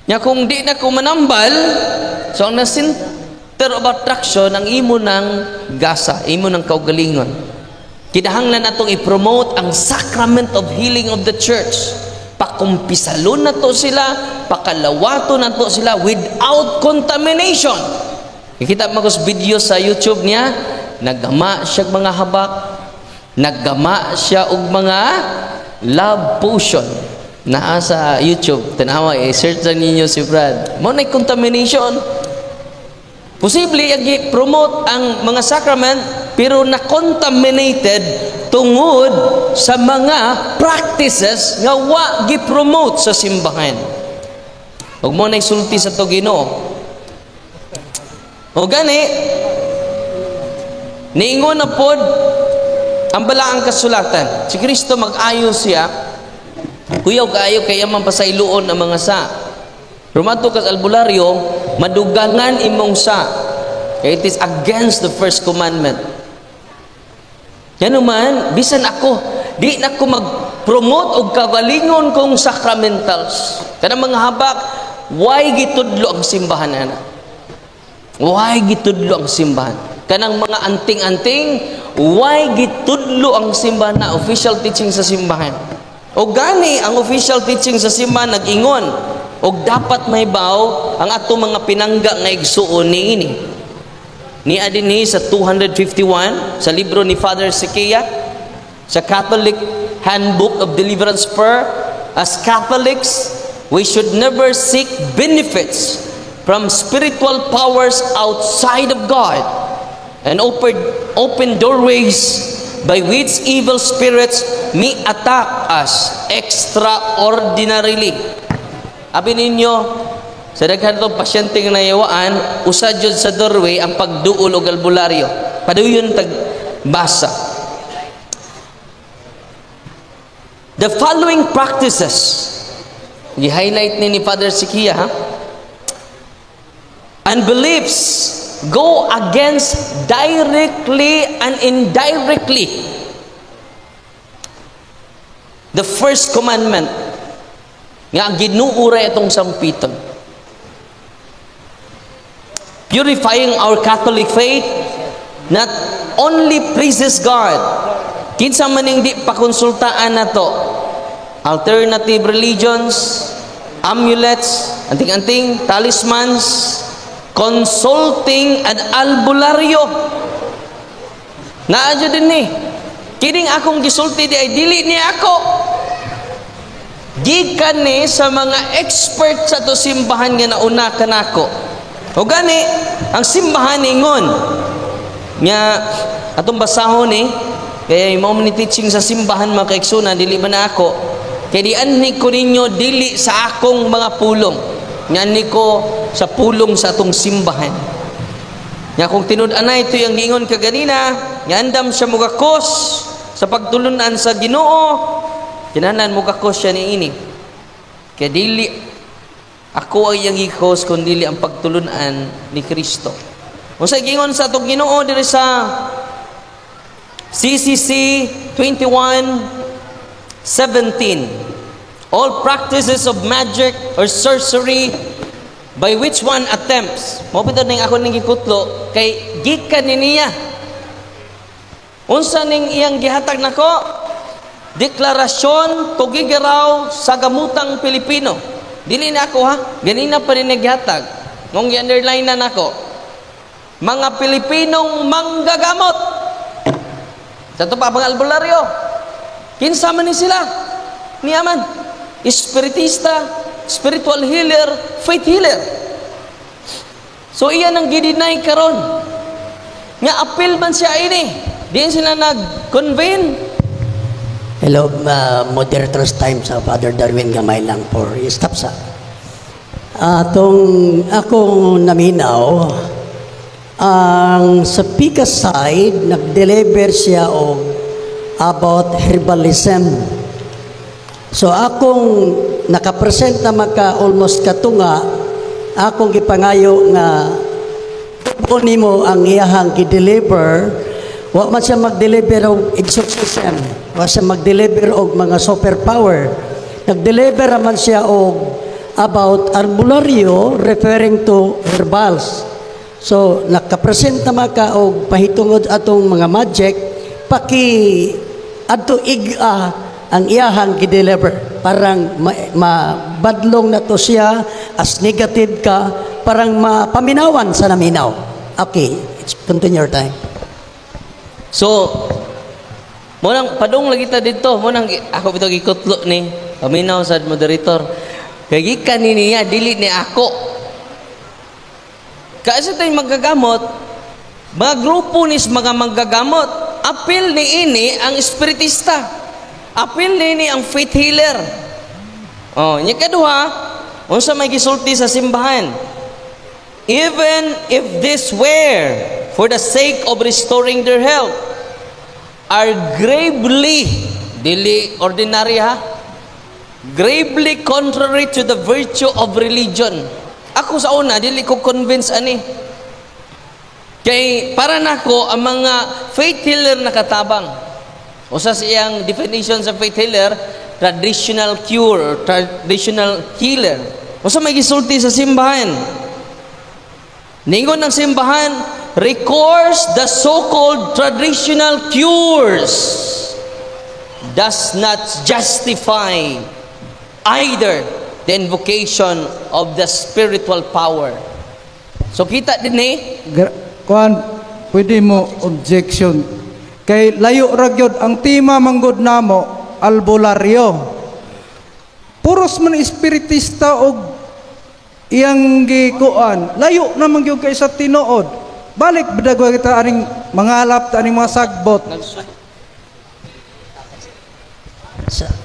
Nya kung di na ko manambal, so ang na center of attraction ang imo ng gasa, imo ng kaugalingon. Kinahanglan natong i-promote ang sacrament of healing of the church. Pakumpisalon na to sila, pakalawato na to sila without contamination. Kita mo video sa YouTube niya, naggama siya og mga habak, naggama siya og mga love potion. Naa sa YouTube, tanawa, i-search lang ninyo si Brad. Mo na contamination. Posible ang promote ang mga sacrament pero na contaminated tungod sa mga practices nga wa gi-promote sa simbahan. Ug mo na sulti sa to Ginoo. O gani, niingon na pod ang balaang kasulatan. Si Kristo mag-ayo siya, kuyaw kaayo kaya man pasayloon ang mga sa. Rumato kas albularyo, madugangan imong sa. Kaya it is against the first commandment. Yan naman, bisan ako, di na ko mag-promote og kagalingon kong sacramentals. Kanang mga habak, why gitudlo ang simbahan ana? Why gitudlo ang simbahan? Kanang mga anting-anting, why gitudlo ang simbahan na official teaching sa simbahan? O gani ang official teaching sa simbahan nag-ingon og dapat mahibaw ang atong mga pinangga nga igsuon niini. Nia dinhi sa 251 sa libro ni Father Sequeya sa Catholic Handbook of Deliverance Prayer: "As Catholics, we should never seek benefits from spiritual powers outside of God and open doorways by which evil spirits may attack us extraordinarily." Abi ninyo, Sa daghan tong pasyente nga nayawaan, usa jud sa doorway ang pagduol og albularyo. Paduyon tag basa. The following practices, gi-highlight ni Father Syquia, ha? And beliefs go against directly and indirectly the first commandment nga ang Ginoo ra itong sampiton. Purifying our Catholic faith not only pleases God. Kinsa man ning di pakonsultaan nato? Alternative religions, amulets, anting-anting, talismans, consulting an albularyo. Naa jud din ni. Kining akong gisulti di ay dili ni ako. Gikan ni sa mga expert sa to simbahan nga nauna kanako. O gani, ang simbahan ingon nga atong basahon ni kaya mao ni teaching sa simbahan, mga kaigsuonan, dili man na ako. Kay di anhi ko ninyo dili sa akong mga pulong. Ngani ko sa pulong sa atong simbahan. Nga kung tinud-anay ito yung giingon kaganina, nga andam siya mugakos sa pagtulunan sa Ginoo, kinahanglan mugakos siya niini. Kaya dili ako ang iyang gikos kun dili ang pagtulunan ni Kristo. Unsa giingon sa atong Ginoo diri sa CCC 21:17? All practices of magic or sorcery by which one attempts. Mao bitaw ning ako ning gikutlo kay gikan ni niya. Unsa ning iyang gihatag nako? Deklarasyon Tuguegarao sa Gamutang Pilipino. Dili na ako ha, ganina pa rin naghatag. Ngong gi-underline na nako. Mga Pilipinong manggagamot. Sa ito pa mga albularyo. Kinsa man ni sila? Niyaman. Espiritista, spiritual healer, faith healer. So iyan ang gidinay karon. Nga apil man siya ini. Diin sila nag-convene. Hello, moderators, time sa Father Darwin, gamay lang for stop sa. Atong akong naminaw, ang sa Pika side, nag-deliver siya og about herbalism. So akong nakapresent na maka almost katunga, akong gipangayo nga tubo nimo ang iyahang gi-deliver. Wa man siya mag-deliver og exorcism, wa siya mag-deliver og mga superpower. Nag-deliver man siya og about albularyo referring to herbals. So nakapresent na maka og pahitungod atong mga magic, paki adto ig-a ang iyahang gi-deliver. Parang mabadlong na to siya as negative ka, parang mapaminawan sa naminaw. Okay, it's continue your time. So, mo nang padung lagi ta dito, mo nang ako bitaw gikutlo ni paminaw sa moderator. Kay gikan ni niya, dili ni ako. Kasi tayo magagamot, mga grupo ni mga manggagamot, apil ni ini ang espiritista. Apil ni ini ang faith healer. Oh, nya kaduha, unsa may gisulti sa simbahan? Even if this were for the sake of restoring their health, are gravely, dili ordinary ha, gravely contrary to the virtue of religion. Ako sa una, dili ko convince ani. Kay para nako ang mga faith healer nakatabang. Usa sa iyang definition sa faith healer, traditional cure or traditional healer. Usa may gisulti sa simbahan? Ningon ng simbahan, recourse the so-called traditional cures does not justify either the invocation of the spiritual power. So kita din eh, Kuan, pwede mo objection. Kay layo ra gyud ang tema manggod namo, albularyo. Puros man espiritista og iyang gikuan. Layo naman gyud kay sa tinuod. Balik bidagwa kita aning mangalap ta aning mga sagbot.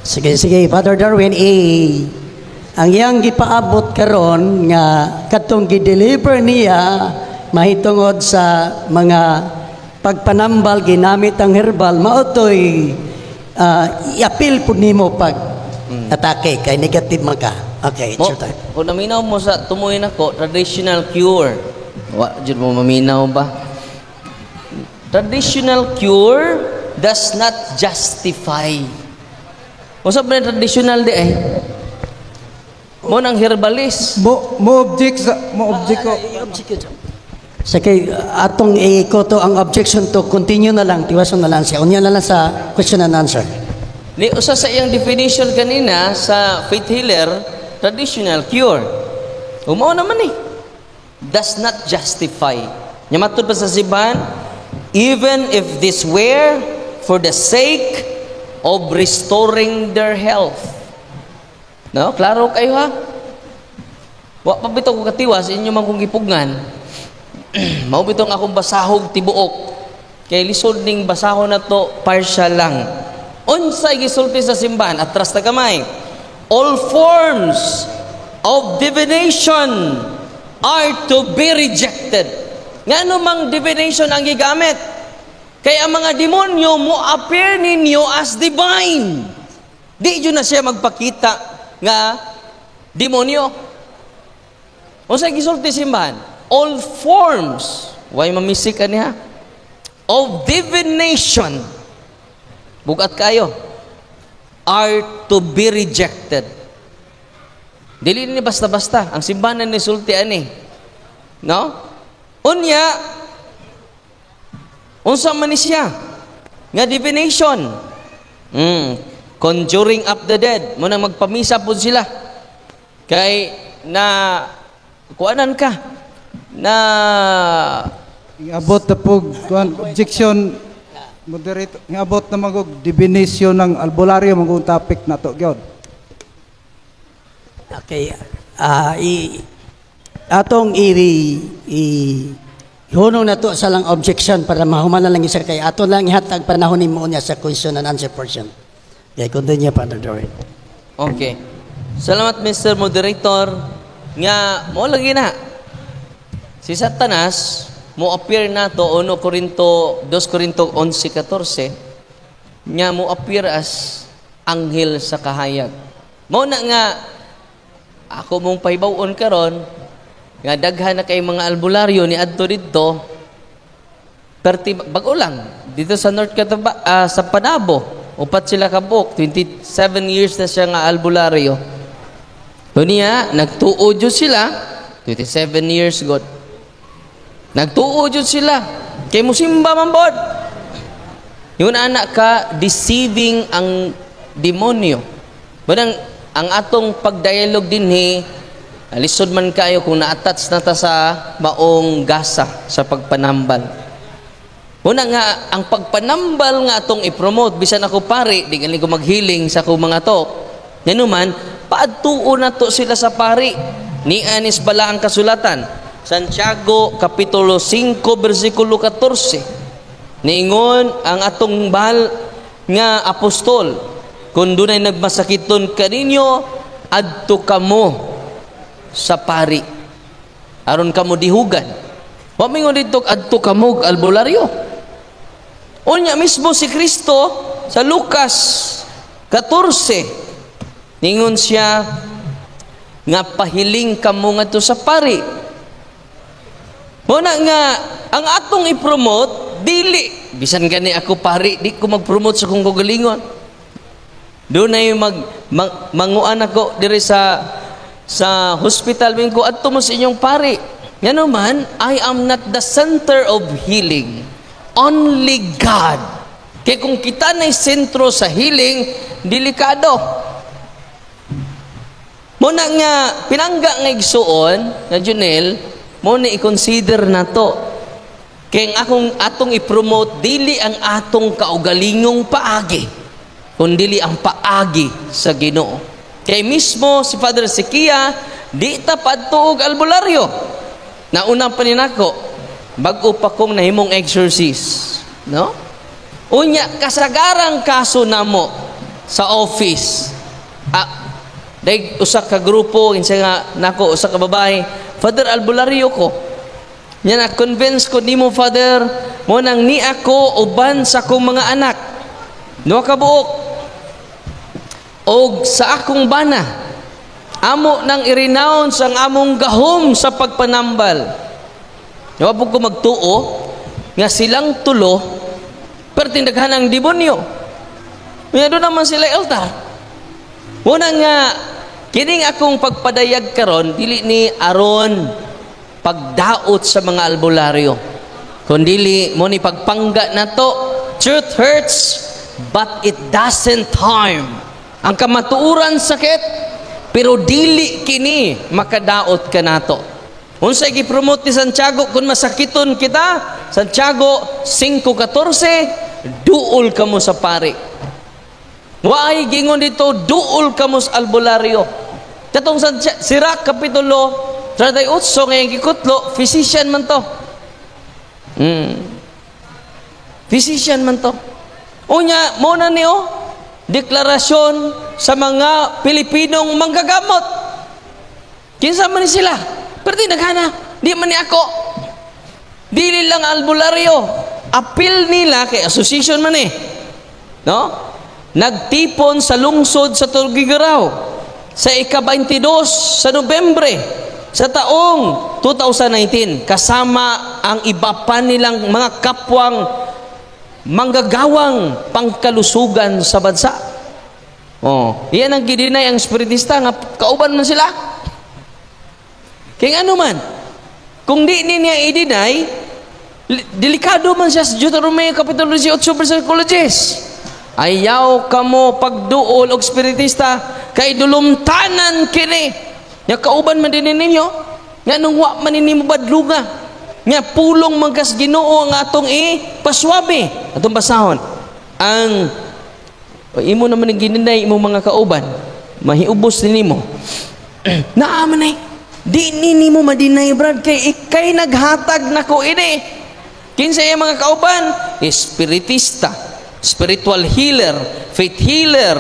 Sige, sige, Father Darwin, eh, Ang iyang gipaabot karon nga katong gi-deliver niya mahitungod sa mga pagpanambal ginamit ang herbal, mao toy i-appeal pud nimo pag atake kay negative man ka. Okay, it's Mo, your time. Kung naminaw mo sa tumoy nako, traditional cure. Wa jud mo maminaw ba? Traditional cure does not justify. Unsa ba traditional di eh? Mo nang herbalist. Mo object ko. Sa kay atong i-ko ang objection to continue na lang, tiwason na lang siya. Unya na lang sa question and answer. Ni usa sa iyang definition kanina sa faith healer, traditional cure. Umao naman eh. Does not justify. Nya matud pa sa simbahan, even if this were for the sake of restoring their health. No? Klaro kayo ha? Wa pa bitaw ko katiwas inyo man kong gipugngan. Mao bitong akong basahog tibuok. Kay lisod ning basahon na to, partial lang. Unsay gisulti sa simbahan? Atras na gamay. All forms of divination are to be rejected. Ngano mang divination ang gigamit? Kay ang mga demonyo mo appear ninyo as divine. Di jud na siya magpakita nga demonyo. Unsay gisulti simbahan? All forms, why mamisik ka niya? Of divination, bugat kayo, are to be rejected. Dili ni basta-basta. Ang simbahan na nisulti ani. No? Unya, unsa man ni siya? Nga divination. Conjuring up the dead. Muna magpamisa po sila. Kay na kuanan ka na. Ingabot na po, kuan, objection, moderator, ingabot na magog divination ng albularyo, magong topic na to, gyud. Okay. I atong i hunong na to sa lang objection para mahuman na lang isa kay ato lang ihatag panahon nimo niya sa question and answer portion. Okay, continue, Father Doreen. Okay. Salamat, Mr. Moderator, nga mo lagi na. Si Satanas mo appear na to 1 Corinto, 2 Corinto 11:14 nga mo appear as anghel sa kahayag. Mo na nga ako mong pahibaw-on karon nga daghan na kay mga albularyo ni adto didto, perti bag-o lang dito sa North Cataba, sa Panabo, upat sila ka buok, 27 years na siya nga albularyo. Unya nagtuo jud sila, 27 years god. Nagtuo jud sila kay musimba man bod. Yun anak ka deceiving ang demonyo. Banang ang atong pagdialog dinhi, lisod man kayo kung na-attach na ta sa maong gasa sa pagpanambal. Una nga, ang pagpanambal nga atong i-promote, bisan ako pari, di gali ko maghiling sa akong mga tok. Nganuman, paadtuo na to sila sa pari. Ni anis bala ang kasulatan. Santiago, Kapitulo 5, versikulo 14. Niingon ang atong bahal nga apostol, kung dunay nagmasakiton kaninyo, adto kamo sa pari. Aron kamo dihugan. Wa mingon dito adto kamo og albularyo. Unya mismo si Kristo sa Lucas 14, ningon siya nga pahiling kamo ngadto sa pari. Muna nga ang atong i-promote dili bisan gani ako pari, di ko mag-promote sa kong kaugalingon. Dunay manguan ako diri sa hospital, min ko adto mo sa inyong pari. Ngano man, I am not the center of healing. Only God. Kay kung kita na'y sentro sa healing, delikado. Muna nga pinangga nga igsuon nga Junel, mo ni i-consider na to. Kay ang akong atong i-promote dili ang atong kaugalingong paagi, kundi ang paagi sa Ginoo. Kay mismo si Father Sikia di ta padto og albularyo. Naunang pa ni nako, bag-o pa kong nahimong exorcist, no? Unya kasagarang kaso namo sa office. Dahil usa ka grupo, kinsa nga nako usa ka babae, "Father, albularyo ko." Nya na convince ko nimo, Father, mo nang ni ako uban sa akong mga anak. Duha ka buok. Og sa akong bana, amo nang i-renounce ang among gahom sa pagpanambal. Wa po ko magtuo nga silang tulo pero tindaghan ang demonyo. Nga doon naman sila altar. Muna nga kining akong pagpadayag karon dili ni aron pagdaot sa mga albularyo. Kundili mo ni pagpangga nato. Truth hurts, but it doesn't harm. Ang kamatuoran sakit, pero dili kini makadaot kanato. Unsay gi-promote ni Santiago kung masakiton kita? Santiago 5:14, duol kamo sa pari. Waay gingon dito, duol kamo sa albularyo. Katong Sirach kapitulo 38 ngayon gikutlo, physician man to. Physician man to. Unya, mo na niyo, deklarasyon sa mga Pilipinong manggagamot. Kinsa man ni sila? Pero di naghana, di man ni ako. Dili lang albularyo. Apil nila kay association man eh. No? Nagtipon sa lungsod sa Tuguegarao sa ika-22 sa Nobyembre sa taong 2019 kasama ang iba pa nilang mga kapwang manggagawang pangkalusugan sa bansa. Oh, iyan ang gi-deny ang espiritista nga kauban man sila. Kaya ano man, kung di ni niya i-deny, delikado man siya sa Deuteronomy Kapitulo 18 versikulo 10. Ayaw kamo pagduol og espiritista kay dulumtanan kini. Nga kauban man din ninyo, nga nung wa man nini mo badlunga. Nga pulong man kas Ginoo ang atong ipaswabe. Atong basahon. Ang o, imo naman ang gininay imong mga kauban, mahiubos ni nimo. Naa man ay di ni nimo ma-deny, brad, kay ikay naghatag nako ini. Kinsa iya mga kauban? Espiritista, spiritual healer, faith healer,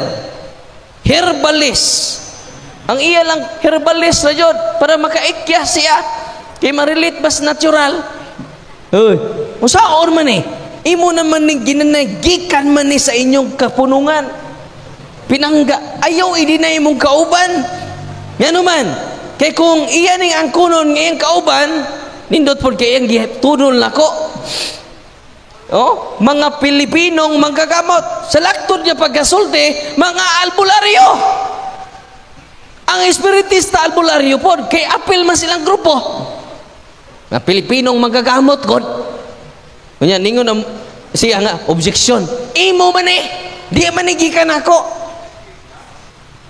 herbalist. Ang iya lang herbalist na jud para makaikya siya kay ma-relate bas natural. Uy, usaon man eh. Imo naman ni ginanay, gikan man ni sa inyong kapunungan. Pinangga, ayaw i-deny imong kauban. Ngano man, kay kung iya ning angkunon nga iyang kauban, nindot pod kay iyang gitunol nako. Oh, mga Pilipinong manggagamot sa laktod niya pagkasulti, mga albularyo. Ang espiritista albularyo pod kay apil man silang grupo. Mga Pilipinong manggagamot god. Kunya ningon ang siya nga objection. Imo man eh, di man ni gikan ako.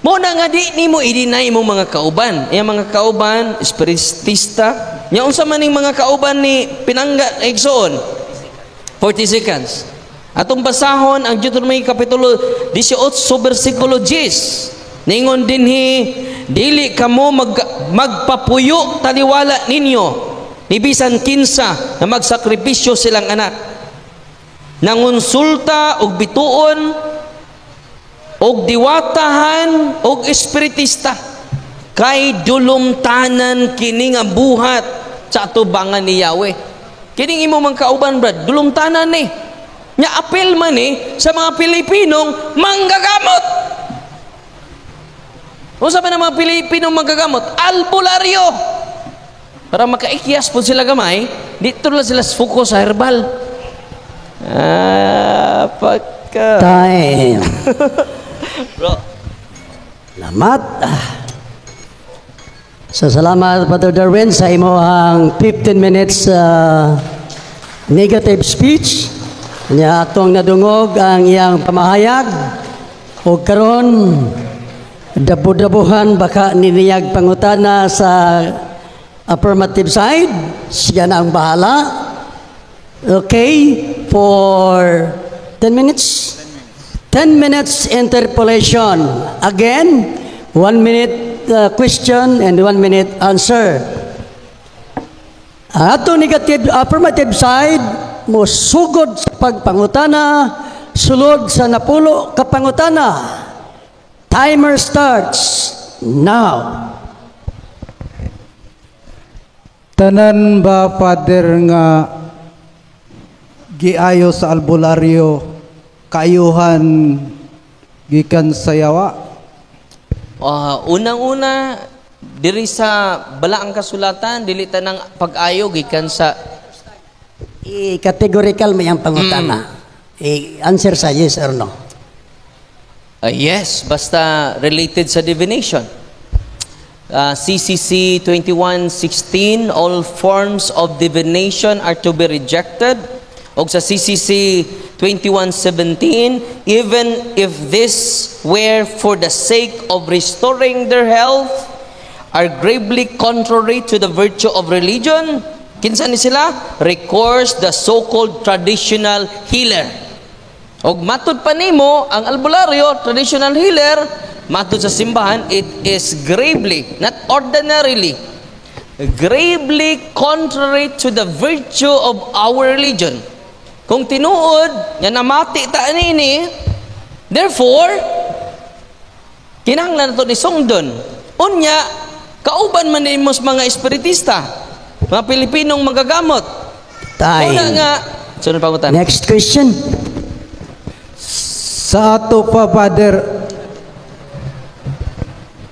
Mo na nga di nimo i-deny imong mga kauban. Iyang mga kauban espiritista. Nya unsa man ning mga kauban ni Pinangga igsoon? 40 seconds. Atong basahon ang Deuteronomy kapitulo 18 versikulo 10. Ningon dinhi, dili kamo magpapuyo taliwala ninyo ni bisan kinsa na magsakripisyo silang anak. Nangonsulta og bituon og diwatahan og espiritista kay dulumtanan kini nga buhat sa atubangan ni Yahweh. Kining imo mang kauban, brad, dulumtanan ni. Nya apil man ni sa mga Pilipinong manggagamot. Unsa man ang mga Pilipinong manggagamot? Albularyo. Para makaikyas po sila gamay, dito lang sila focus sa herbal. Ah, pagka. Time. Bro. Salamat. So salamat, Father Darwin, sa imong 15 minutes negative speech. Nya atong nadungog ang iyang pamahayag ug karon dabo-dabuhan baka niniyag pangutana sa affirmative side, siya na ang bahala. Okay, for 10 minutes. 10 minutes interpolation. Again, 1 minute question and 1 minute answer. Ang atong negative affirmative side mo sugod sa pagpangutana sulod sa 10 ka pangutana. Timer starts Now. Tanan ba, Father, nga giayo sa albularyo kaayuhan gikan sa yawa? Unang-una, diri sa Balaang Kasulatan, dili tanang pag-ayo gikan sa I-categorical may ang pangutana. I-answer sa yes or no. Yes, basta related sa divination. CCC 21:16, all forms of divination are to be rejected. Og sa CCC 21:17, even if this were for the sake of restoring their health, are gravely contrary to the virtue of religion. Kinsa ni sila? Recourse the so-called traditional healer. Og matud pa nimo ang albularyo, traditional healer, matud sa simbahan, it is gravely, not ordinarily, gravely contrary to the virtue of our religion. Kung tinuod nga namati ta anini, therefore, kinahanglan nato ni sungdon. Unya, kauban man nimo sa mga espiritista, mga Pilipinong magagamot. Time. Una nga, sunod pangutan. Next question. Sa ato pa, Father,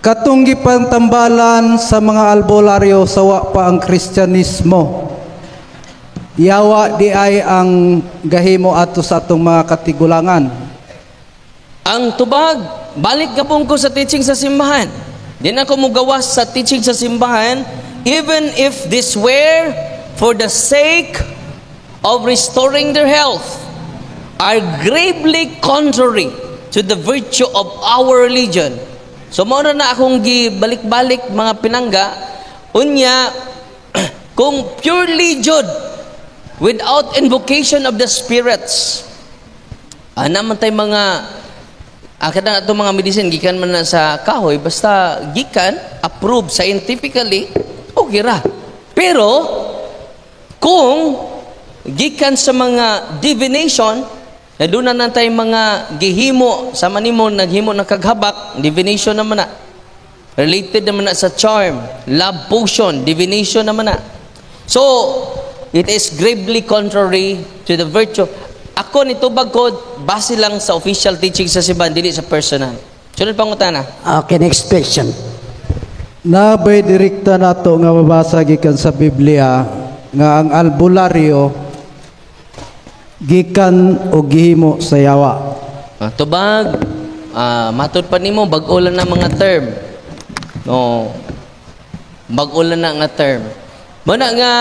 katong gipantambalan sa mga albularyo sa wa pa ang Kristyanismo, yawa di ay ang gahimo ato sa atong mga katigulangan? Ang tubag, balik gapon ko sa teaching sa simbahan. Di na ko mugawas sa teaching sa simbahan, even if this were for the sake of restoring their health, are gravely contrary to the virtue of our religion. So mao na akong gibalik-balik, mga pinangga. Unya, kung purely jud without invocation of the spirits, ana man tay mga kada ato mga medicine gikan man na sa kahoy, basta gikan approved scientifically, okay ra. Pero kung gikan sa mga divination na doon na tay mga gihimo sa manimo, naghimo ng kaghabak, divination naman na, related naman na sa charm, love potion, divination naman na. So it is gravely contrary to the virtue. Ako nitubag ko base lang sa official teaching sa simbahan, dili sa personal. Sunod pangutana. Okay, next question. Nabay direkta nato nga mabasa gikan sa Biblia nga ang albularyo gikan o gihimo sa yawa? Tubag, matud pa nimo bag-o lang na mga term. No. Bag-o lang na nga term. Muna nga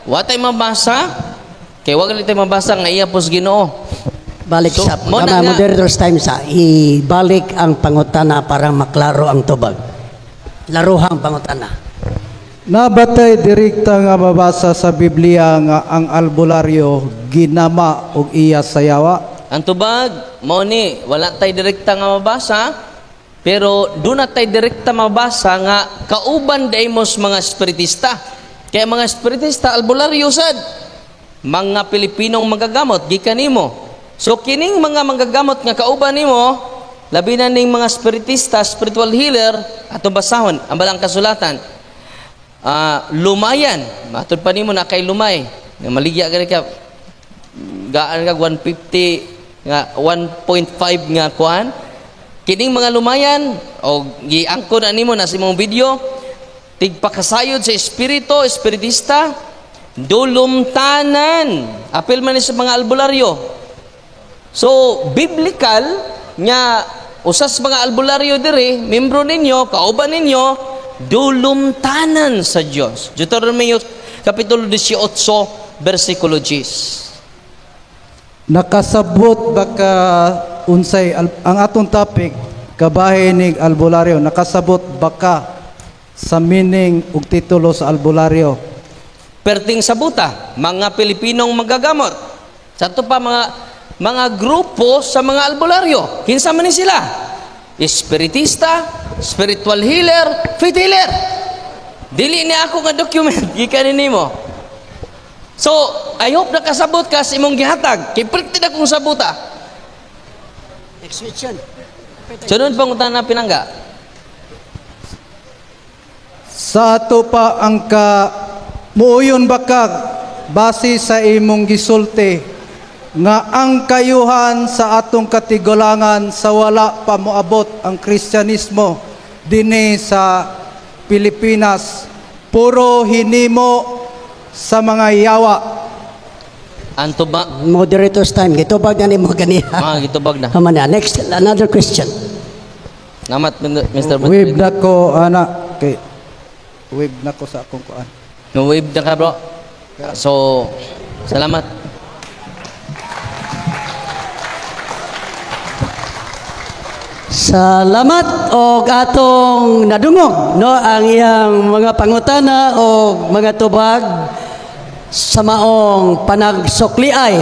wa tay mabasa kay wa gali tay mabasa nga iya pos Ginoo. Balik So, sa mo na tama, moderator's time sa ibalik ang pangutana para maklaro ang tubag. Laruhang pangutana. Nabatay direkta nga mabasa sa Biblia nga ang albularyo ginama og iya sa yawa? Ang tubag, mao ni, wala tay direkta nga mabasa, pero doon na tay direkta mabasa nga kauban daymos mga espiritista. Kaya mga espiritista, albularyo sad. Mga Pilipinong magagamot, gikan nimo. So kining mga manggagamot nga kauban nimo, labi na ning mga espiritista, spiritual healer, atong basahon ang Balang Kasulatan. Lumayan, matud pa nimo na kay lumay, nga maligya ka gaan kag 150 nga 1.5 nga kuan. Kining mga lumayan o giangkon na nimo na sa imong video, tigpakasayod sa espiritu, espiritista, dulumtanan, apil man ni sa mga albularyo. So biblical nga usas mga albularyo diri, membro ninyo, kauban ninyo, dulumtanan sa Dios. Deuteronomio kapitulo 18 bersikulo 10. Nakasabot ba ka unsay ang atong topic, kabahin nig albularyo? Nakasabot ba ka sa meaning ug titulo sa albularyo? Perting sabuta, mga Pilipinong magagamot. Sa ato pa mga grupo sa mga albularyo. Kinsa man ni sila? Espiritista, spiritual healer, faith healer. Dili ni ako nga document gikan nimo. So, I hope nakasabot ka sa imong gihatag. Kay perti na kong sabuta. Next question. Sunod pangutana, pinangga. Sa ato pa ang ka muuyon ba ka base sa imong gisulti nga ang kayuhan sa atong katigulangan sa wala pa moabot ang Kristyanismo dinhi sa Pilipinas puro hinimo sa mga yawa? Ang tuba, Moderator's time. Gitubag na nimo ganiha. Mga gitubag na. Tama na. Next, another question. Namat, Mr. Wave na ko ana kay wave na ko sa akong kuan. No wave na ka, bro. So, salamat. Salamat og atong nadungog, no, ang iyang mga pangutana og mga tubag sa maong panagsukliay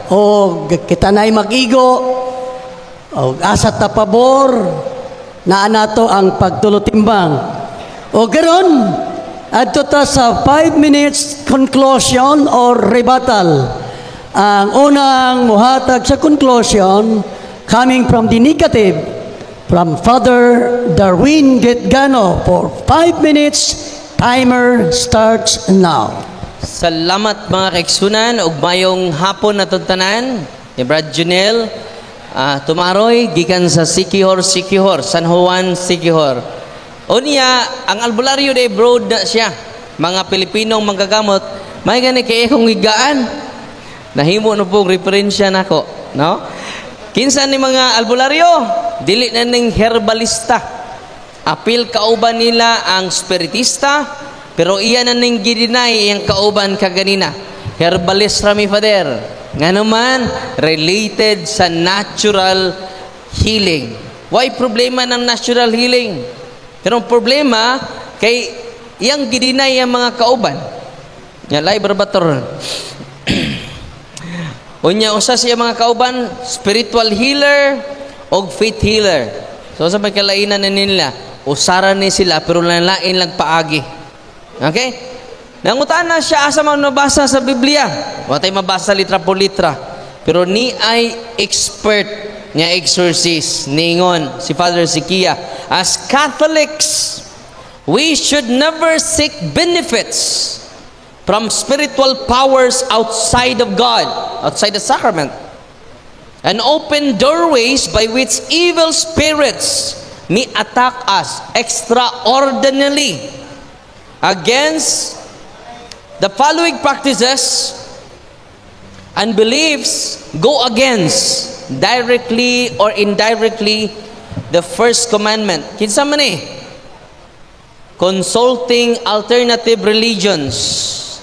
og kita na'y mag-igo og asa ta pabor naa nato ang pagtulutimbang. O karon adto ta sa 5 minutes conclusion or rebuttal. Ang unang muhatag sa conclusion, coming from the negative, from Father Darwin Gitgano for 5 minutes. Timer starts now. Salamat, mga kaiksunan, ug mayong hapon na tanan. Ni Brad Junel, tumaroy gikan sa Siquijor, Siquijor, San Juan, Siquijor. Unya, ang albularyo day broad na siya. Mga Pilipinong manggagamot, may gani kay akong higaan. Nahimo na pong referensya nako, no? Kinsa ni mga albularyo? Dili na ning herbalista. Apil kauban nila ang spiritista, pero iya na ning gidinay iyang kauban kaganina. Herbalist rami, Father. Nga naman, related sa natural healing. Why problema ng natural healing? Pero ang problema, kay iyang gidinay ang mga kauban. Nga, live ba? Unya, usa siya mga kauban, spiritual healer og faith healer. So sa may kalainan na nila, usara ni sila pero lain lang paagi. Okay? Nangutan na siya asa man nabasa sa Biblia. Wa tay mabasa litra por litra. Pero ni ay expert nga exorcist ningon si Father Sikia, as Catholics, we should never seek benefits from spiritual powers outside of God, outside the sacrament, and open doorways by which evil spirits may attack us extraordinarily. Against the following practices and beliefs go against, directly or indirectly, the first commandment. Kinsa man eh? Consulting alternative religions,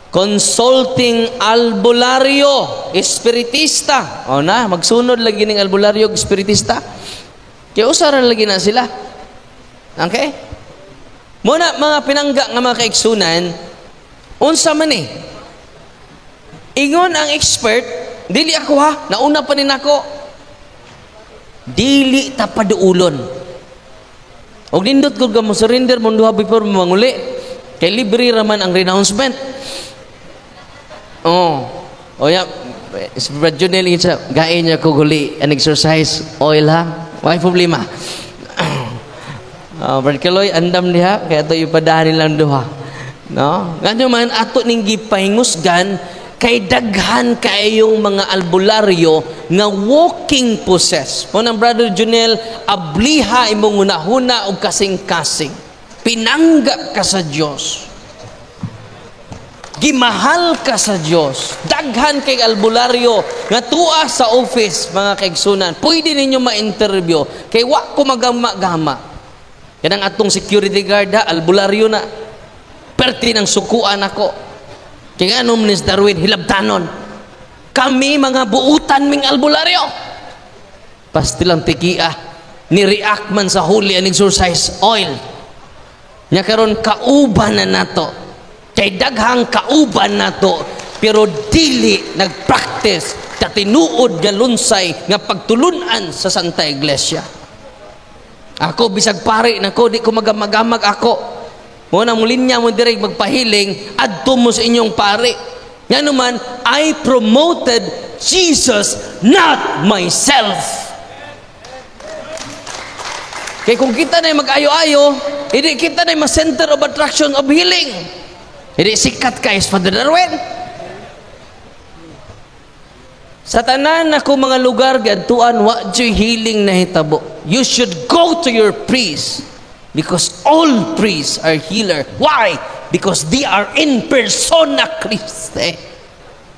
consulting albularyo, espiritista. O na, magsunod lagi ning albularyo ug espiritista. Kaya usara lagi na sila. Okay? Muna mga pinangga nga mga kaiksunan, unsa man eh? Ingon ang expert, dili ako ha, nauna pa ni nako. Dili ta paduulon. Og nindot gud ka mo surrender mo duha before mo manguli. Kay libre ra man ang renouncement. Oh. O ya, si Brad Junel siya, gain niya ko guli an exercise oil ha. Why problema? Brad Kaloy, andam diha, kaya ito ipadahan nilang duha. No? Ngano man, ato ning gipahingusgan, kay daghan kaayong mga albularyo nga walking possess. Po ng Brother Junel, abliha imong hunahuna og kasing-kasing. Pinangga ka sa Dios. Gimahal ka sa Dios. Daghan kay albularyo nga tuwa sa office, mga kaigsunan. Pwede ninyo ma-interview kay wa ko magama-gama. Kanang atong security guard ha, albularyo na. Perti ng sukuan ako. Kaya nga ni Darwin, hilabtanon. Kami mga buutan ming albularyo. Pastilang tikia, ni-react man sa holy and exorcise oil. Nya karon kauban na nato. Kay daghang kauban nato, pero dili nagpractice sa tinuod nga lunsay nga pagtulunan sa Santa Iglesia. Ako bisag pare nako, di ko magamagamag ako. Mo na mo linya mo direk magpahiling adto mo sa inyong pare. Ngano man, I promoted Jesus, not myself. Kay kung kita na mag-ayo-ayo, hindi kita na ma-center of attraction of healing. Hindi sikat kay Father Darwin. Sa tanan ako mga lugar gadtuan, wa joy healing na hitabo. You should go to your priest because all priests are healer. Why? Because they are in persona Christi.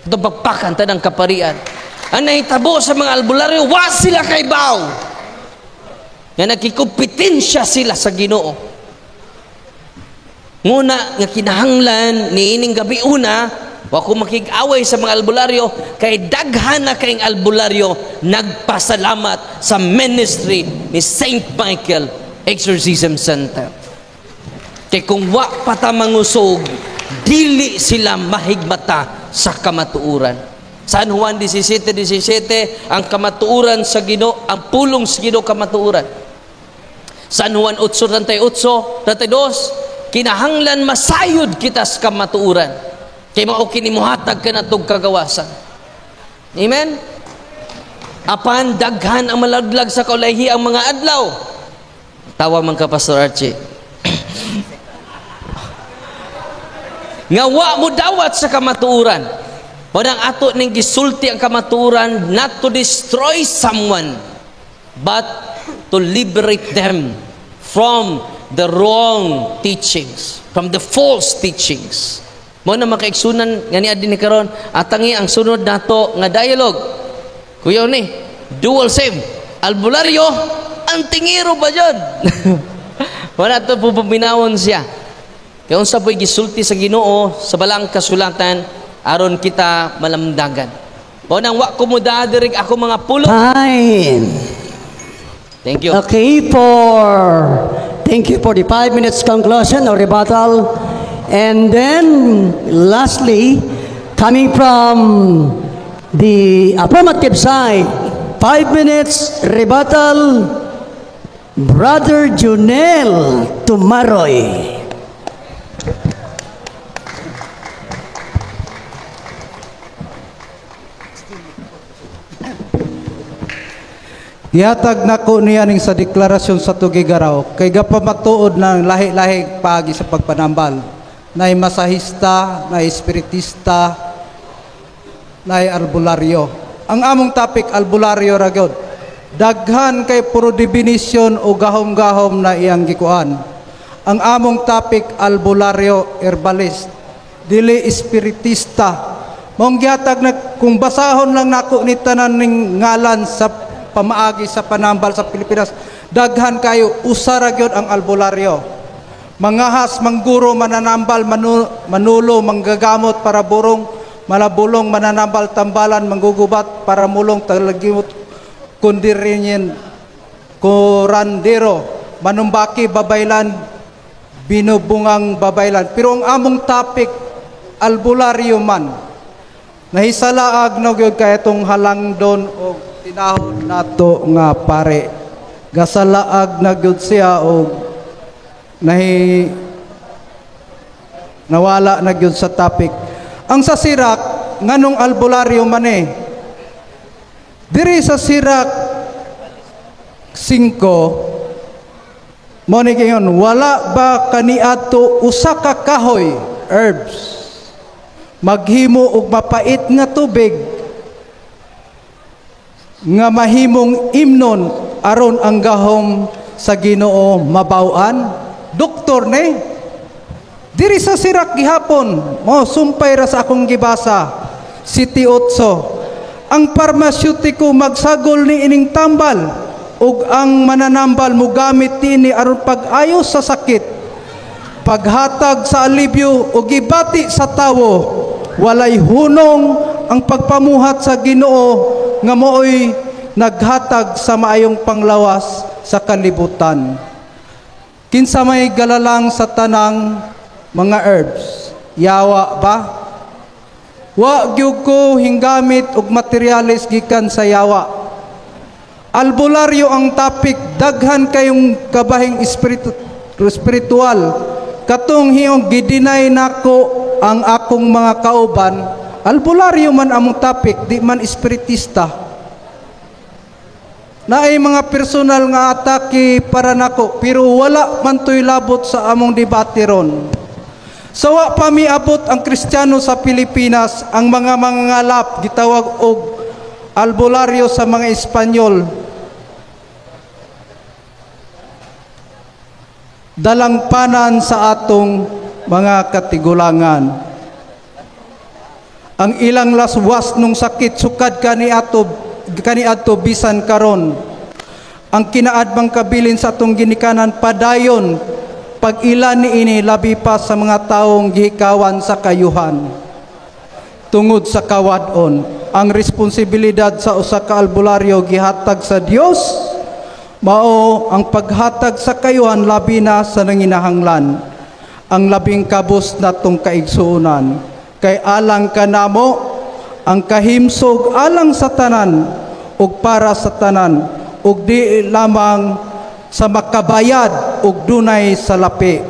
Ito pagpakan tanang kaparian. Ang nahitabo sa mga albularyo, wa sila kay baw. Nga nagkikompetensya sila sa Ginoo. Nguna nga kinahanglan niining gabi una, wa ko makig-away sa mga albularyo kay daghan na kayong albularyo nagpasalamat sa ministry ni Saint Michael Exorcism Center. Kay kung wa pa ta mangusog, dili sila mahigmata sa kamatuoran. San Juan 17:17, ang kamatuoran sa Ginoo, ang pulong sa Ginoo kamatuoran. San Juan 8:38, 32, kinahanglan masayod kita sa kamatuoran. Kay mao kini mohatag kanatog kagawasan. Amen? Apan daghan ang malaglag sa kaulahi ang mga adlaw. Tawa man ka, Pastor Archie. Nga wa mo dawat sa kamatuoran. Walang ato ning gisulti ang kamatuoran not to destroy someone but to liberate them from the wrong teachings, from the false teachings. Mo na makaigsunan nga ni adin ni karon atangi ang sunod nato nga dialogue. Kuya ni dual same albularyo antingero ba jud? Wala to pupaminawon siya. Kaya unsa po'y gisulti sa Ginoo sa balang kasulatan aron kita malamdagan. Mo nang wa ko mo diri ako mga pulong. Fine. Thank you. Okay, thank you for the 5 minutes conclusion or rebuttal. And then lastly, coming from the affirmative side, 5 minutes rebuttal, Brother Junel Tumaroy. Gihatag nako niya ning sa deklarasyon sa Tugigaraw kay gapamatuod ng lahi-lahi paagi sa pagpanambal. Nay masahista, nay espiritista, nay albularyo. Ang among topic albularyo ra gyud. Daghan kay puro definition o gahom-gahom na iyang gikuan. Ang among topic albularyo herbalist, dili espiritista. Mong gihatag na kung basahon lang nako ni tanan ning ngalan sa pamaagi sa panambal sa Pilipinas, daghan kayo usa ra gyud ang albularyo. Mangahas, mangguro, mananambal, manulo, manggagamot para burong, malabulong, mananambal, tambalan, manggugubat, para mulong, talagimot, kundirinyin, kurandero, manumbaki, babaylan, binubungang babaylan. Pero ang among topic, albularyo man. Nahisalaag na gyud kay itong halangdon o tinahon nato nga pare. Gasalaag na gyud siya o nawala na gyud sa topic. Ang sa Sirak, nganong albularyo man eh. Diri sa Sirak 5, mo ni gayon, wala ba kaniadto usa ka kahoy, herbs, maghimo og mapait nga tubig nga mahimong imnon aron ang gahom sa Ginoo mabaw-an? Doktor ne diri sa Sirak gihapon mo sumpay ra sa akong gibasa City 8, ang parmasyutiko magsagol ni ining tambal ug ang mananambal mogamit niini aron pag-ayos sa sakit, paghatag sa alibyo ug gibati sa tawo. Walay hunong ang pagpamuhat sa Ginoo nga mooy naghatag sa maayong panglawas sa kalibutan. Kinsa may galalang sa tanang mga herbs? Yawa ba? Wa gyud ko hinggamit og materyales gikan sa yawa. Albularyo ang topic, daghan kayong kabahing espiritual. Katong hiyong gidinay nako ang akong mga kauban, albularyo man among topic, di man espiritista. Naay mga personal nga atake para nako, pero wala man to'y labot sa among debate ron. Sa wa pa miabot ang Kristiyano sa Pilipinas, ang mga mangangalap gitawag og albularyo sa mga Espanyol. Dalangpanan sa atong mga katigulangan. Ang ilang laswas nung sakit sukad kaniadto bisan karon. Ang kinaadmang kabilin sa atong ginikanan padayon pag-ila niini labi pa sa mga taong gihikawan sa kayuhan. Tungod sa kawad-on, ang responsibilidad sa usa ka albularyo gihatag sa Dios, mao ang paghatag sa kayuhan labi na sa nanginahanglan, ang labing kabus natong kaigsuonan. Kay alang kanamo ang kahimsog alang sa tanan ug para sa tanan, ug di lamang sa makabayad ug dunay salapi.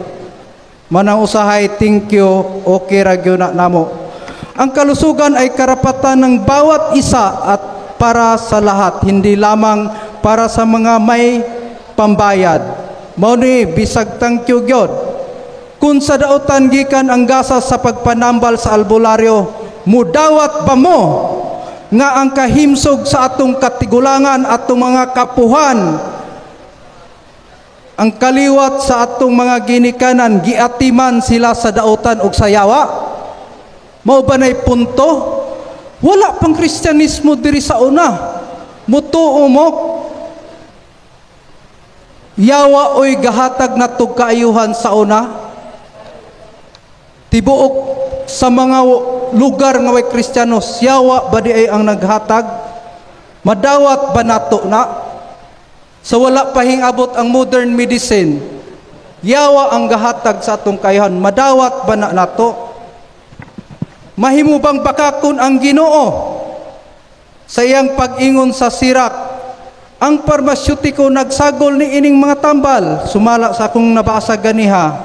Manang usahay, thank you, okay ra gyud na namo. Ang kalusugan ay karapatan ng bawat isa at para sa lahat, hindi lamang para sa mga may pambayad. Mao ni bisag thank you gyud. Kung sa daotan gikan ang gasa sa pagpanambal sa albularyo, mudawat ba mo nga ang kahimsog sa atong katigulangan, atong mga kapuhan, ang kaliwat sa atong mga ginikanan, giatiman sila sa daotan og sayawa? Mao ba na'y punto? Wala pang Kristyanismo diri sa una. Mutuo mo, yawa oy gahatag natog kaayuhan sa una. Tibuok sa mga lugar nga way Kristiyano, yawa ba di ay ang naghatag? Madawat ba nato na? Sa wala pa hingabot ang modern medicine, yawa ang gahatag sa atong kayuhan, madawat ba na nato? Mahimo bang bakakon ang Ginoo sa iyang pag-ingon sa Sirak? Ang parmasyutiko nagsagol ni ining mga tambal, sumala sa akong nabasa ganiha.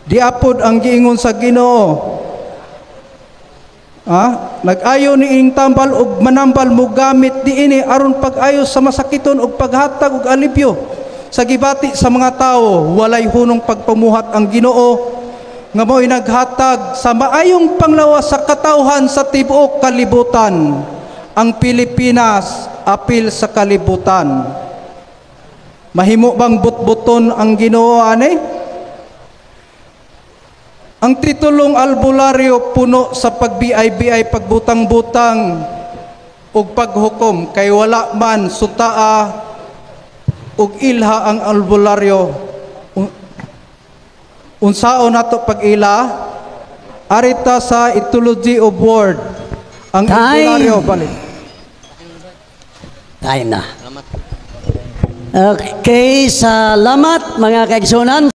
Diapod ang giingon sa Ginoo. Nag-ayo ni ining tambal og manambal mo gamit niini aron pag-ayo sa masakiton og paghatag og alibyo sa gibati sa mga tawo. Walay hunong pagpamuhat ang Ginoo nga mo'y naghatag sa maayong panglawas sa katawhan sa tibuok kalibutan. Ang Pilipinas apil sa kalibutan. Mahimo bang butbuton ang Ginoo ani? Ang titulong albularyo puno sa pagbi-ay-biay, pagbutang-butang ug paghukom, kay wala man sutaa ug ilha ang albularyo. Unsaon nato pag-ila? Arita sa Ethology of Word. Ang albularyo balik. Time na. Okay, salamat mga kaigsunan.